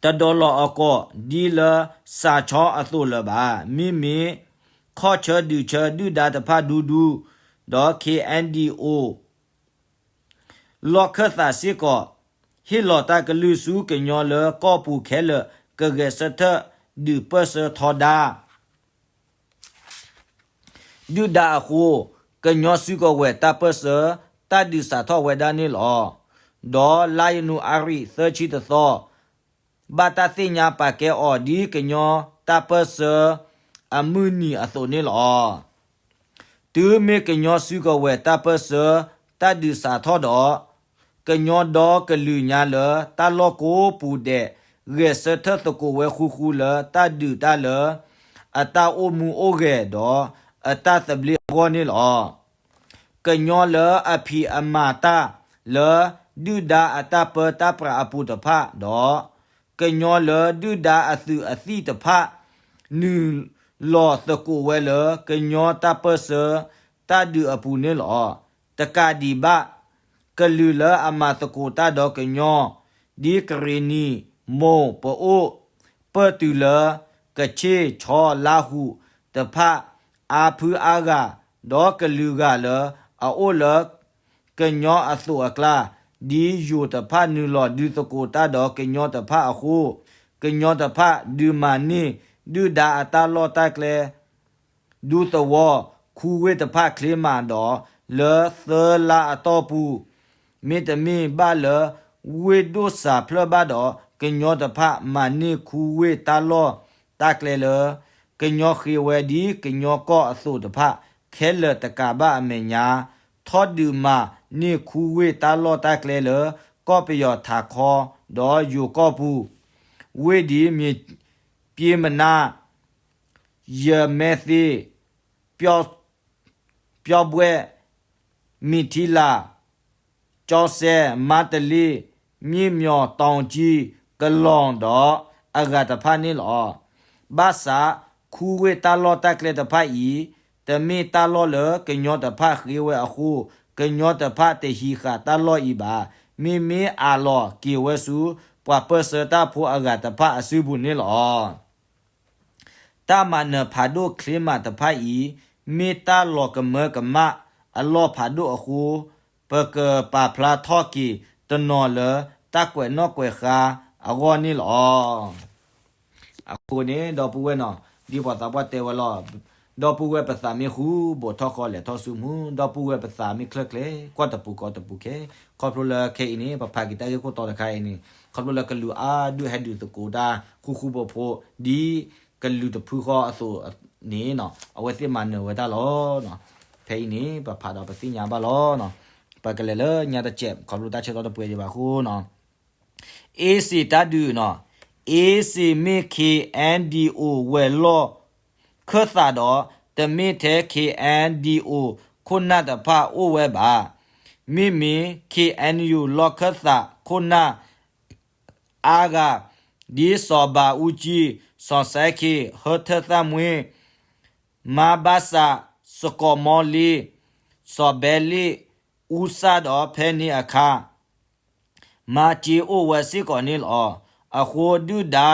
တဒိးလီၤအကိာ်ဒ်လၢစးဆီအသိးလၢၤဘၣ်. မ့မ့ၢ် ခီၣ်ဆၢဒုးဆၢဒုၣ်ဒါတဖၣ်ဒူဒူ ဒီး K N D O လီၢ်ခၢၣ်သးစ့ၢ်ကီး ဟ့ၣ်လီၤတၢ်ကလုၢ်ဆူကညီလၢကီၢ်ပူၤခဲလၢာ် ကဂဲၤဆၢထၢၣ်ဒုးပၢၢ်ဆၢထီဒါ ဒုၣ်ဒါအဃိ ကညီစုကဝဲၤတၢ်ပၢၢ်ဆၢ တၢ်ဒုးစးထီၣ်ဝဲဒၣ်န့ၣ်လီၤ. ဒီးလါယနူၤအါရံၤသၢဆံတသီ ဘၣ်တၢ်သ့ၣ်ညါပာ်ကဲအီၤဒ်ကညီတၢ်ပၢၢ်ဆၢအမုၢ်နံၤအသိးန့ၣ်လီၤ. တုၤမ့ၢ်ကညီစုကဝဲၤတၢ်ပၢၢ်ဆၢ တၢ်ဒုးစးထီၣ်ဒီး ကညီဒီကလုာ်ညါလၢတၢ်လီၢ်ကိးပူၤဒဲး ဂဲၤဆၢထၢၣ်သကိးဝဲဃူဃူလၢတၢ်ဒုးတၢ်လၢ အတၢ်အိၣ်မူအိၣ်ဂဲၤဒီးအတၢ်သဘျ့အဂီၢ်န့ၣ်လီၤ. ကညီလၢအဖံးအမၤတၢ်လၢ ဒုၣ်ဒါအတၢ်ပၢတၢ်ပြးအပူၤတဖၣ်ဒီး ကညီလၢဒုၣ်ဒါအသုးအသံၣ်တဖၣ် နုာ်လီၤသကိးဝဲလၢကညီတၢ်ပၢၢ်ဆၢတၢ်ဒုးအပူၤန့ၣ်လီၤ. တကးဒံးဘၣ် ကလုာ်လၢအမၤသကိးတၢ်ဒီးကညီ ဒ်ကရ့ၣ်နံၤ မိၢ် ပအိၣ် ပၢၢ်တုၤလၢ ကဆ့ၣ် ဆီ လါဟူး တဖၣ် အါဖုအါဂၤ ဒီးကလုာ်ဂၤလၢအအိၣ်လၢ ကညီအသိးအကျါ ဒ်ယိၤတဖၣ်နုာ်လီၤဒုးသကိးတၢ်ဒီးကညီတဖၣ်အဃိ ကညီတဖၣ်ဒုးမၤန့ၢ်ဒုၣ်ဒါအတၢ်လီၢ်တၢ်ကျဲ ဒူသဝီ ခူဝ့ၢ်တဖၣ်ချ့မးဒီး လၢသၢလါအတီၢ်ပူၤ မ့တမ့ၢ်ဘၣ်လၢဝ့ၢ်ဒိၣ်စးဖျၢၣ်ဘၣ်ဒီး ကညီတဖၣ်မၤန့ၢ်ခူဝ့ၢ်တၢ်လီၢ်တၢ်ကျဲလၢ ကညီဃ့ဝဲဒ်ကညီကီၢ်အသိးတဖၣ် ခဲလၢာ်တကးဘၣ်အမဲာ်ညါ ထီၣ်ဒုးမၤန့ၢ်ခူဝ့ၢ်တၢ်လီၢ်တၢ်ကျဲလၢ ကီၢ်ပယီၤထးခီ ဒီးယိၤကီၢ်ပူၤ ဝ့ၢ်ဒ်မ့ၢ် ပျ့မနါ ယမဲသ့ ပျီ ပျီၣ်ဘှဲၣ်, မံၣ်ထံလၣ်, ကၠီစဲး, မါတလ့, မၠ့ၣ်မၠီၣ်, တီၣ်ကၠံ, ကလီၣ်ဒီး အဂၤတဖၣ်န့ၣ်လီၤ. ဘၣ်ဆၣ် ခူဝ့ၢ်တၢ်လီၢ်တၢ်ကျဲတဖၣ်အံၤ တမ့ၢ်တၢ်လီၢ်လၢကညီတဖၣ်ဃ့ဝဲအဃိ ကညီတဖၣ်တဟံးဃာ်တၢ်လီၢ်အံၤဘၣ်. မ့မ့ၢ်အးလီၤက့ၤဝဲဆူ ပှၤပၢၢ်ဆၢတၢ်ဖိအဂၤတဖၣ်အစုပူၤန့ၣ်လီၤ. တၢ်မၤနၢၤဖးဒိၣ်ချ့မးတဖၣ်အံၤ မ့ၢ်တၢ်လီၤကမၢကမၣ်အလီၢ်ဖးဒိၣ်အဃိ ပကပာ်ဖျါထီၣ်က့ၤတနီၤလၢတၢ်ကွဲးနီၣ်ကွဲးဃါအဂီၢ်န့ၣ်လီၤ. အဃိန့ၣ် ဒီပုၢ်ဝဲၢ်နီၤ ဒ်ပှၤသးပှၢ်တဲဝဲလီၤ. ဒီပုၢ်ဝဲၢ်ပသးမ့ၢ်ဃူ ဘူးထီၣ်ဃီလဲၤထီၣ်ဆူမူ, ဒီပုၢ်ဝဲၢ်ပသးမ့ၢ်ချၢၣ်ချ့ ကွၢ်တပူၤဃီတပူၤခဲ. ခီဖျိလၢခဲအံၤန့ၣ် ပဖးက့ၤတၢ်ဂ့ၢ်ခိၣ်တီတခါအံၤန့ၣ် ခီဖျိလၢကလူးအါဒုးဟဲဒုးသကိးတၢ်ဃူဃူဖိးဖိး ဒ်ကလူးတဖုဃီအသိးန့ၣ်နီၤ အဝဲသ့ၣ်မၤနၢၤဝဲဒၣ်လီၤ. ဖဲအံၤန့ၣ် ပဖးဒီးပသ့ၣ်ညါဘၣ်လီၤ. ပကလဲၤလၢညါတစဲး ခီဖျိတၢ်ဆၢကတီၢ်တပှဲၤဒံးဘၣ်အဃိနီၤ အ့စ့ၣ်တၢ်ဒုးနီၤ, အ့စ့ၣ်မ့ၢ် ခ့ၣ်အဲၣ်ဒံၣ်အိၣ် ဝဲၤလီၢ်ခၢၣ်သးဒီး တမ့ၢ်ထဲ ခ့ၣ်အဲၣ်ဒံၣ်အိၣ် ခိၣ်နၢ်တဖၣ်အိၣ်ဝဲဘၣ်. မ့မ့ၢ် ခ့ၣ်အဲၣ်ယူၣ် လီၢ်ခၢၣ်သးခိၣ်နၢ် အါဂၤ ဒ်စီၤဘးအူကၠံ, စီၤစဲခ့ၣ်, ဟၢထၢၣ်သၣ်မှ့, မါဘၣ်စး, စကီးမီလ့, စီၤဘဲလ့ၣ်, အူစၣ်ဒီးဖဲန့ၣ်အခါ မၤစ့အိၣ်ဝဲစ့ၢ်ကီးန့ၣ်လီၤ. အဃိဒုၣ်ဒါ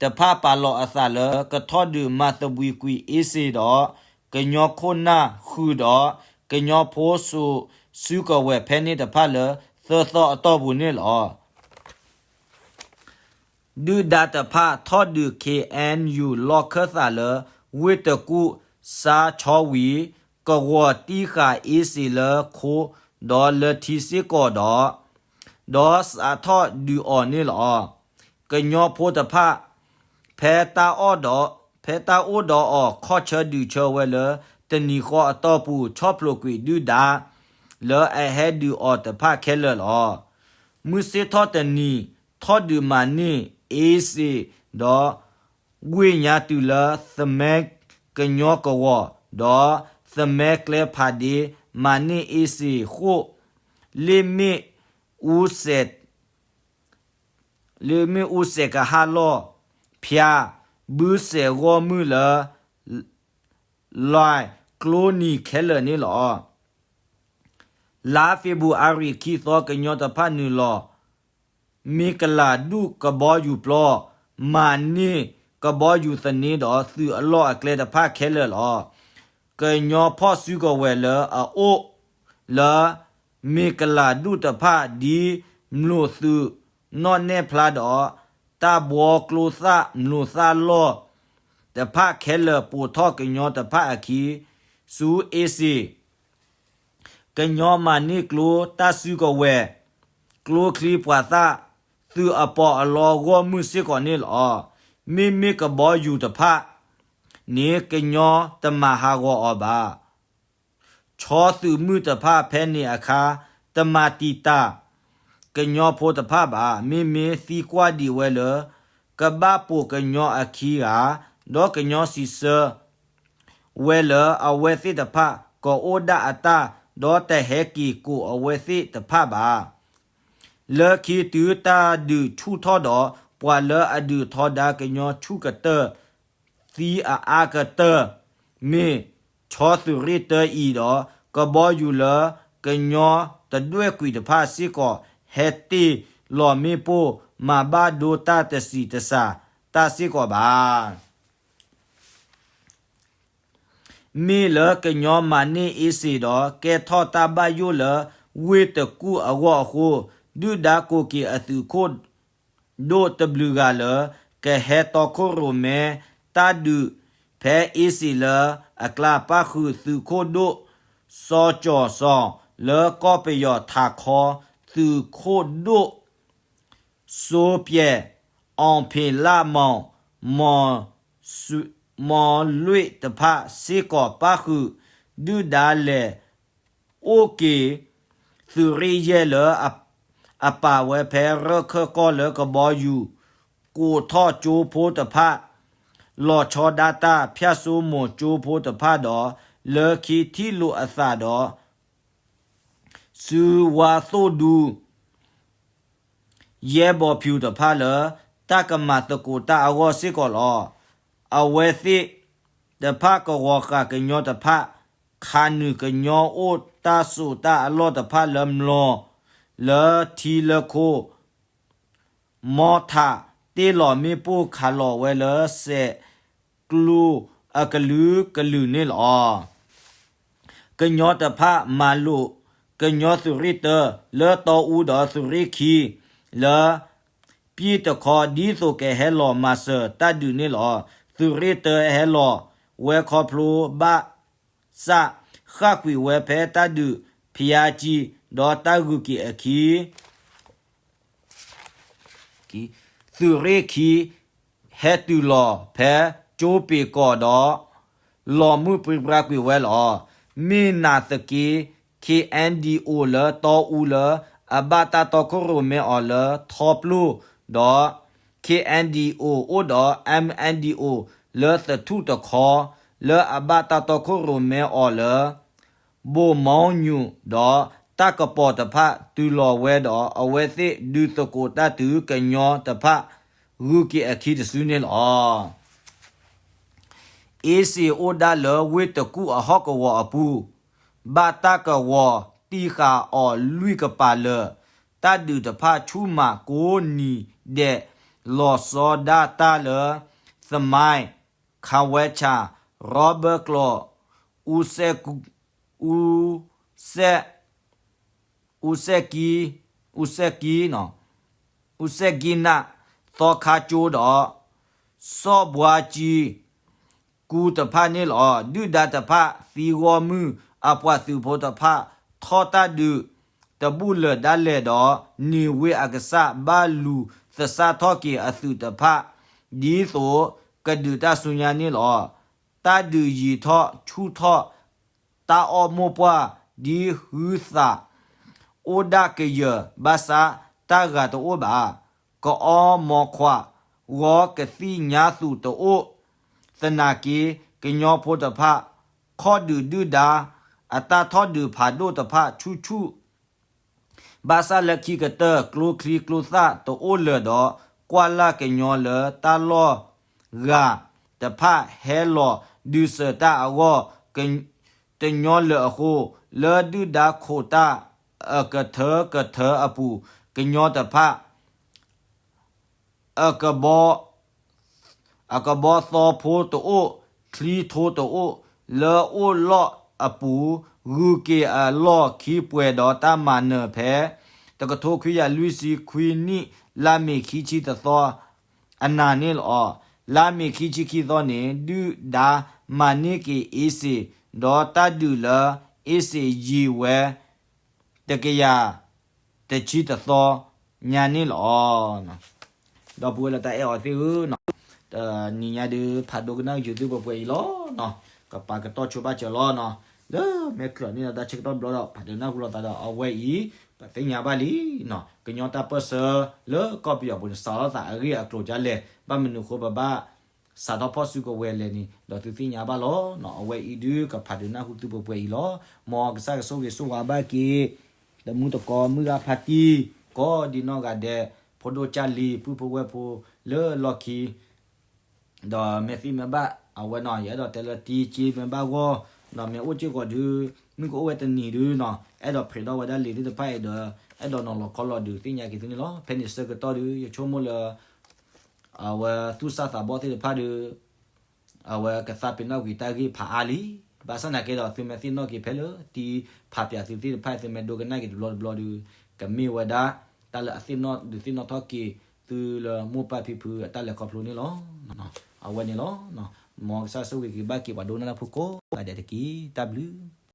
တဖၣ်ပာ်လီၤအသးလၢကထီၣ်ဒုးမၤသဘှံးကွံာ်အ့စ့ၣ်ဒီး ကညီခိၣ်နၢ်ဃုာ်ဒီး ကညီဖိစိာ်စုကဝဲၤဖဲန့ၣ်တဖၣ်လၢသၢသီအတီၢ်ပူၤန့ၣ်လီၤ. ဒုၣ်ဒါတဖၣ်ထီၣ်ဒုး ခ့ၣ်အဲၣ်ယူၣ် လီၢ်ခၢၣ်သးလၢ ဝ့ၢ်တကူၣ် စါဆီဝံၤ ကဝီၤတံၢ်ဃာ်အ့စ့ၣ်လၢခိ ဒီးလၢထံစ့ၢ်ကီးဒီး ဒီးစးထီၣ်ဒုးအီၤန့ၣ်လီၤ. ကညီဖိတဖၣ် ဖဲတၢ်အိၣ်ဒီး ဖဲတၢ်အိၣ်ဒီးအီၤခီၣ်ဆၢဒုးဆၢဝဲလၢ တနံၤဃီအတီၢ်ပူၤ ဆီၣ်ဖျိးကွံာ်ဒုၣ်ဒါ လၢအဟဲဒုးအီၤတဖၣ်ခဲလၢာ်လီၤ. မုၢ်ဆ့ၣ်ထီၣ်တနံၤ ထီၣ်ဒုးမၤန့ၢ်အ့စ့ၣ်ဒီး ဝ့ၢ်ညါတုၤလၢသမၢကညီကဝီၤ ဒီးသမၢကျဲဖးဒ့ မၤန့ၢ်အ့စ့ၣ်ဃိၣ် လ့ၣ်မ့ၣ်အူစဲး လ့ၣ်မ့ၣ်အူစဲးကဟၣ်လီၢ်ဖၠါ ဘုစဲးဂီၢ်မုၢ်လၢ လွဲၢ်ကျိနံၤခဲလၢာ်န့ၣ်လီၤ. လါဖ့ၤဘြူၤအါရံၤခံသီ ကညီတဖၣ်နုာ်လီၤ မ့ၢ်ကလၤဒူၣ်ကဘီယူၤပျီ မၤန့ၢ်ကဘီယူၤသန့ဒီးသုးအလီၢ်အကျဲတဖၣ်ခဲလၢာ်လီၤ. ကညီဖီၣ်စုကဝဲၤလၢအအိၣ်လၢ မ့ၢ်ကလၤဒူၣ်တဖၣ်ဒ်မျိးသုးနီၣ်နဲၣ်ဖျါဒီး တၢ်ဘှီကျိသၣ်မျိးသၣ်လီၢ်တဖၣ်ခဲလၢာ် ပိာ်ထီၣ်ကညီတဖၣ်အခံ ဆူအ့စ့ၣ် ကညီမၤန့ၢ်ကျိတၢ်စုကဝဲၤ ကျိချံပှၤသၣ် သုးအပီးအလီဂီၢ်မုၢ်စ့ၢ်ကီးန့ၣ်လီၤ. မ့မ့ၢ်ကဘီယူၤတဖၣ်န့ၣ် ကညီတမၤဟးဂီၤအီၤဘၣ်. ဆီသုးမုၢ်တဖၣ်ဖဲန့ၣ်အခါ တမၤတံာ်တာ်ကညီဖိတဖၣ်ဘၣ်. မ့မ့ၢ်သံကွၢ်ဒံးဝဲလၢ ကဘၣ်ပိာ်ကညီအခံဂၤ ဒီးကညီစံးဆၢ ဝဲလၢအဝဲသ့ၣ်တဖၣ် ကအိၣ်ဒၣ်အတၢ် ဒီးတဟဲက့ၤကိးအဝဲသ့ၣ်တဖၣ်ဘၣ်. လၢခံတုၤတၢ်ဒုးဆူၣ်ထီၣ်ဒီး ပှၤလၢအဒုးထီဒါကညီဆူၣ်ကတၢၢ် သံအအါကတၢၢ် မ့ၢ်ဆီသုးရ့ၣ်တၢအံၤဒီး ကဘီယူၤလၢကညီတဒွဲၣ်ကွံာ်တဖၣ်စ့ၢ်ကီး ဟဲတ့ၢ်လီၤမ့ၣ်ပိၢ် မၤဘၣ်ဒိတၢ်တစံးတစၤတၢ်စ့ၢ်ကီးဘၣ်. မ့ၢ်လၢကညီမၤန့ၢ်အ့စ့ၣ်ဒီး ကဲထီၣ်တၢ်ဘၣ်ယိၣ်လၢဝ့ၢ်တကူၣ်အဂီၢ်အဃိ, ဒုၣ်ဒါကိးက့ၤအသုးခိၣ်ဒိၣ်တဘျုးဂၤလၢ ကဟဲတီခိၣ်ရိၣ်မဲတၢ်ဒုးဖဲအ့စ့ၣ်လၢအကျါ ပၣ်ဃုာ်သုးခိၣ်ဒိၣ် စီၤကၠီၤစီၤ လၢကီၢ်ပယီၤထးခီ သုးခိၣ်ဒိၣ် စိပျဲၢ် အီၣ်ဖ့းလၣ်မီၣ် မီၣ်လွံၣ်တဖၣ်စ့ၢ်ကီး ပၣ်ဃုာ်ဒုၣ်ဒါလဲၤအိၣ်က့ၤ သုးရ့ၣ်ယဲၢ်လၢ အပာ်ဝဲဖဲရၢၢ်ခၢၣ်ကီၢ်လၢကဘီယူၤ ကိးထီၣ်ကၠိဖိတဖၣ် လီၤဆီဒၣ်တၢ် ဖၠၣ်စိမိၤကၠိဖိတဖၣ်ဒီး လၢခံထံၣ်လိာ်အသးဒီး စုဝါသိၣ်ဒူ ယဲၢ်ဘီဖၠူၤတဖၣ်လၢ တၢ်ကမၤသကိးတၢ်အဂီၢ်စ့ၢ်ကီးလီၤ. အဝဲသ့ၣ်တဖၣ်ကဝီၤဃာ်ကညီတဖၣ် ခးနုာ်ကညီအိၣ်တၢ်စိးတၢ်အလီၢ်တဖၣ်လၢမျိာ် လၢထံလၢခိၣ် မီထးတ့ၢ်လီၤမ့ၣ်ပိၢ်ခးလီၤဝဲလၢစဲးကျိၤအကလုာ်ကလုာ်န့ၣ်လီၤ. ကညီတဖၣ်မၤလိာ်ကညီသုးရ့ၣ်တၢ လၢတီအူဒီးသုးရ့ၣ်ခံ လၢ ပျံၤတခီဒ်သိးကဟဲလီၤမၤစၢၤတၢ်ဒုးန့ၣ်လီၤ. သုးရ့ၣ်တၢဟဲလီၤဝဲခီဖျိဘၣ်ဆၣ် ဃၣ်ကွံာ်ဝဲဖဲတၢ်ဒုးဖံးအါကံ ဒီးတၢ်ဂုၤက့ၤအခံ သုးရ့ၣ်ခံ ဟဲတုၤလီၤဖဲကၠိပ့ၤကီၢ်ဒီး လီၤမုၢ်ပြံပြါကွံာ်ဝဲလီၤ. မ့ၢ်နာ်သက့ ခ့ၣ်အဲၣ်ဒံၣ်အိၣ် လၢတီအူလၢ အဘၣ်တၢ်တီခိၣ်ရိၣ်မဲအီၤလၢထီပျိၢ်ဒီး ခ့ၣ်အဲၣ်ဒံၣ်အိၣ် အိၣ်ဒီး အမ်ၣ်အဲၣ်ဒံၣ်အိၣ် လၢသထူၣ်တခီ လၢအဘၣ်တၢ်တီခိၣ်ရိၣ်မဲအီၤလၢ ဘိၣ်မီညူၣ်ဒီး တၢ်ကပီၤတဖၣ်တုၤလီၤဝဲဒီး အဝဲသ့ၣ်ဒုးသကိးတၢ်တုၤကညီတဖၣ် ဂုၤက့ၤအခံတစုန့ၣ်လီၤ. အ့စ့ၣ်အိၣ်ဒၣ်လၢဝ့ၢ်တကူၣ်အဟီၣ်ကဝီၤအပူၤ ဘၣ်တၢ်ကဝီၤတံၢ်ဃာ်အီၤလွံၢ်ကပၤလၢာ် တၢ်ဒုးတဖၣ်ဆူၣ်မးကိးနံၤဒဲး လီၤဆီဒၣ်တၢ်လၢ သမါ ခးဝဲဆၣ် ရီဘၢၣ်ကျီၢ် အူစဲၣ် အူစဲၣ် အူစဲၣ်ကံ အူစဲၣ်ကံ အူစဲၣ်ကံနၣ် သီခါကၠိဒီး စီၣ်ဘှါကံ ကူတဖၣ်န့ၣ်လီၤ. ဒုၣ်ဒါတဖၣ်သံဂီၢ်မုၢ် အပှၤသုးဖိတဖၣ် ထီၣ်တၢ်ဒုးတဘူၣ်လၢာ်ဒၣ်လဲာ်ဒီး န့ၢ်ဝ့ၢ်အကစၢ် ဘၣ်လူၤသဆၣ်ထီၣ်က့ၤအသုးတဖၣ် ဒ်သိးကဒုးတၢ်ဆူညါန့ၣ်လီၤ. တၢ်ဒုးယံၤထီၣ်ဆူၣ်ထီၣ် တၢ်အီၣ်မိၢ်ပှၢ်ဒ်ဟုသး အိၣ်ဒၣ်ကယၢၢ် ဘၣ်ဆၣ်တၢ်ဂၤတအိၣ်ဘၣ်. ကအီမိာ်ခွး ဂီၤကသံၣ်ညါသူၣ်တအိၣ် သနာ်က့ ကညီဖိတဖၣ် ခီၣ်ဒုးဒုၣ်ဒါ အတၢ်ထီၣ်ဒုးဖးဒိၣ်တဖၣ်ဆူၣ်ဆူၣ် ဘၣ်ဆၣ်လၢခံကတၢၢ် ကျိချံကျိသၣ်တအိၣ်လၢၤဒီး ကွၢ်လၢ်ကညီလၢတၢ်လီၢ်ဂၤတဖၣ်ဟဲလီၤဒုးစၢၤတၢ်အဂီၢ် တညီလၢၤအဃိ လၢဒုၣ်ဒါခိၣ်တၢ်အကထၢကထၢအပူၤ ကညီတဖၣ် အကဘီ အကဘီသီဖိတအိၣ် ချံထိတအိၣ် လၢအိၣ်လီၢ်အပူၤ ဂုၤက့ၤအလီၢ်ခံပှဲၤဒီးတၢ်မၤနၢၤဖဲ တကထိခွံကယၤလွံၢ်ဆံခွံနံၣ် လါမ့ၤခံဆံတသီ အနၤန့ၣ်လီၤ. လါမ့ၤခံဆံခံသီန့ၣ် ဒုၣ်ဒါမၤန့ၢ်က့ၤအ့စ့ၣ် ဒီးတၢ်ဒုးလၢအ့စ့ၣ်ယံာ်ဝဲ တကယၤတဆံတသီညါန့ၣ်လီၤ. ဒီပုၢ်ဝဲၢ်လၢတၢ်အဲၣ်အီၤသ့ၣ်ဧၢ, တနံၤညါဒုး ဖးဒိကနၣ်က့ၤသုပှဲၤပှဲၤအံၤလီၤ. ကပာ်ကတီၢ်ဆိဘၣ်စၢၤလီၤ. လၢမဲာ်ချၢးန့ၣ်ဒီး တၢ်ဆၢကတီၢ်ဘျီဒီး ဖးဒိကနၣ်ဟူလိာ်သးဒီး အဝဲအံၤ ပသ့ၣ်ညါဘၣ်လံ ကညီတၢ်ပၢၢ်ဆၢလၢကီၢ်ပယီၤပူၤန့ၣ် စးထီၣ်သးအဂ့ၢ်အကျိၤဒ်လဲၣ်, ဘၣ်မနုၤအဃိပဘၣ် စးထီၣ်ဖီၣ်စုကဝဲၤလဲၣ်န့ၣ် ဒီးသုသ့ၣ်ညါဘၣ်လီၤ. အဝဲအံၤဒုး ကဖးဒိကနၣ်ဟူသုပှဲၤပှဲၤအံၤလီၤ. မ်ကစၢ်ကဆိၣ်ဂ့ၤဆိၣ်ဝါဘၣ်က့ၤ တမူတကိးမုၢ်ဂၤဖါတံၢ် ကိးဒံနီၢ်ဂၤဒဲး ဖိဒိၣ်ကၢ်လံၤ ပုၢ်ဖိဝဲၢ်ဖိလၢလီၢ်ခံ ဒီးမ့ၢ်သ့ၣ်မ့ၢ်ဘၣ် အဝဲနီၤ ယအဲၣ်ဒိးတဲလၢတံက့မ့ၢ်ဘၣ်ဂီၢ် ဒီးမ့ၢ်အိၣ်စ့ၢ်ကီးဒုး မုၢ်ကအိၣ်ဝဲတနံၤဒုးနီၤ အဲၣ်ဒိးဖျဲးထီၣ်ဝဲဒၣ်လံာ်သ့ၣ်တဖၣ်အံၤဒီး အဲၣ်ဒိးနီၤလီၤခီလီၤဒုးသ့ၣ်ညါက့ၤသုန့ၣ်လီၤ. ဖဲန့ၣ်ဆၢကတီၢ်ဒုး ယဆိကမိၣ်လၢ အဝဲသူၣ်စၢ်သးဘီၣ်သ့ၣ်တဖၣ်ဒုး အဝဲကသးပ့ၤနီၣ်ကွံာ်တၢ်ဂ့ၢ်ဖးအါလံ. ဘၣ်ဆၣ်နာ်က့ဒီး သုမ့ၢ်သ့ၣ်နီၣ်က့ၤဖဲလၢ တံဖးပၠးသုသ့ၣ်တဖၣ် သုမ့ၢ်ဒိကနၣ်က့ၤတဘျီတဘျီဒုး ကမ့ၢ်ဝဲဒၣ် တၢ်လၢအသ့ၣ်နီၣ်ဒုးသ့ၣ်နီၣ်ထီၣ်က့ၤ သုလၢမိၢ်ပၢ်ဖံဖုအတၢ်လဲၤခီဖျိန့ၣ်လီၤ. အဝဲန့ၣ်လီၤ. မ်ကစၢ်ဆိၣ်ဂ့ၤက့ၤဘၣ်က့ၤပှၤဒိကနၣ်တၢ်ဖိကိးဂၤဒဲးတက့ၢ်. တၢ်ဘျုး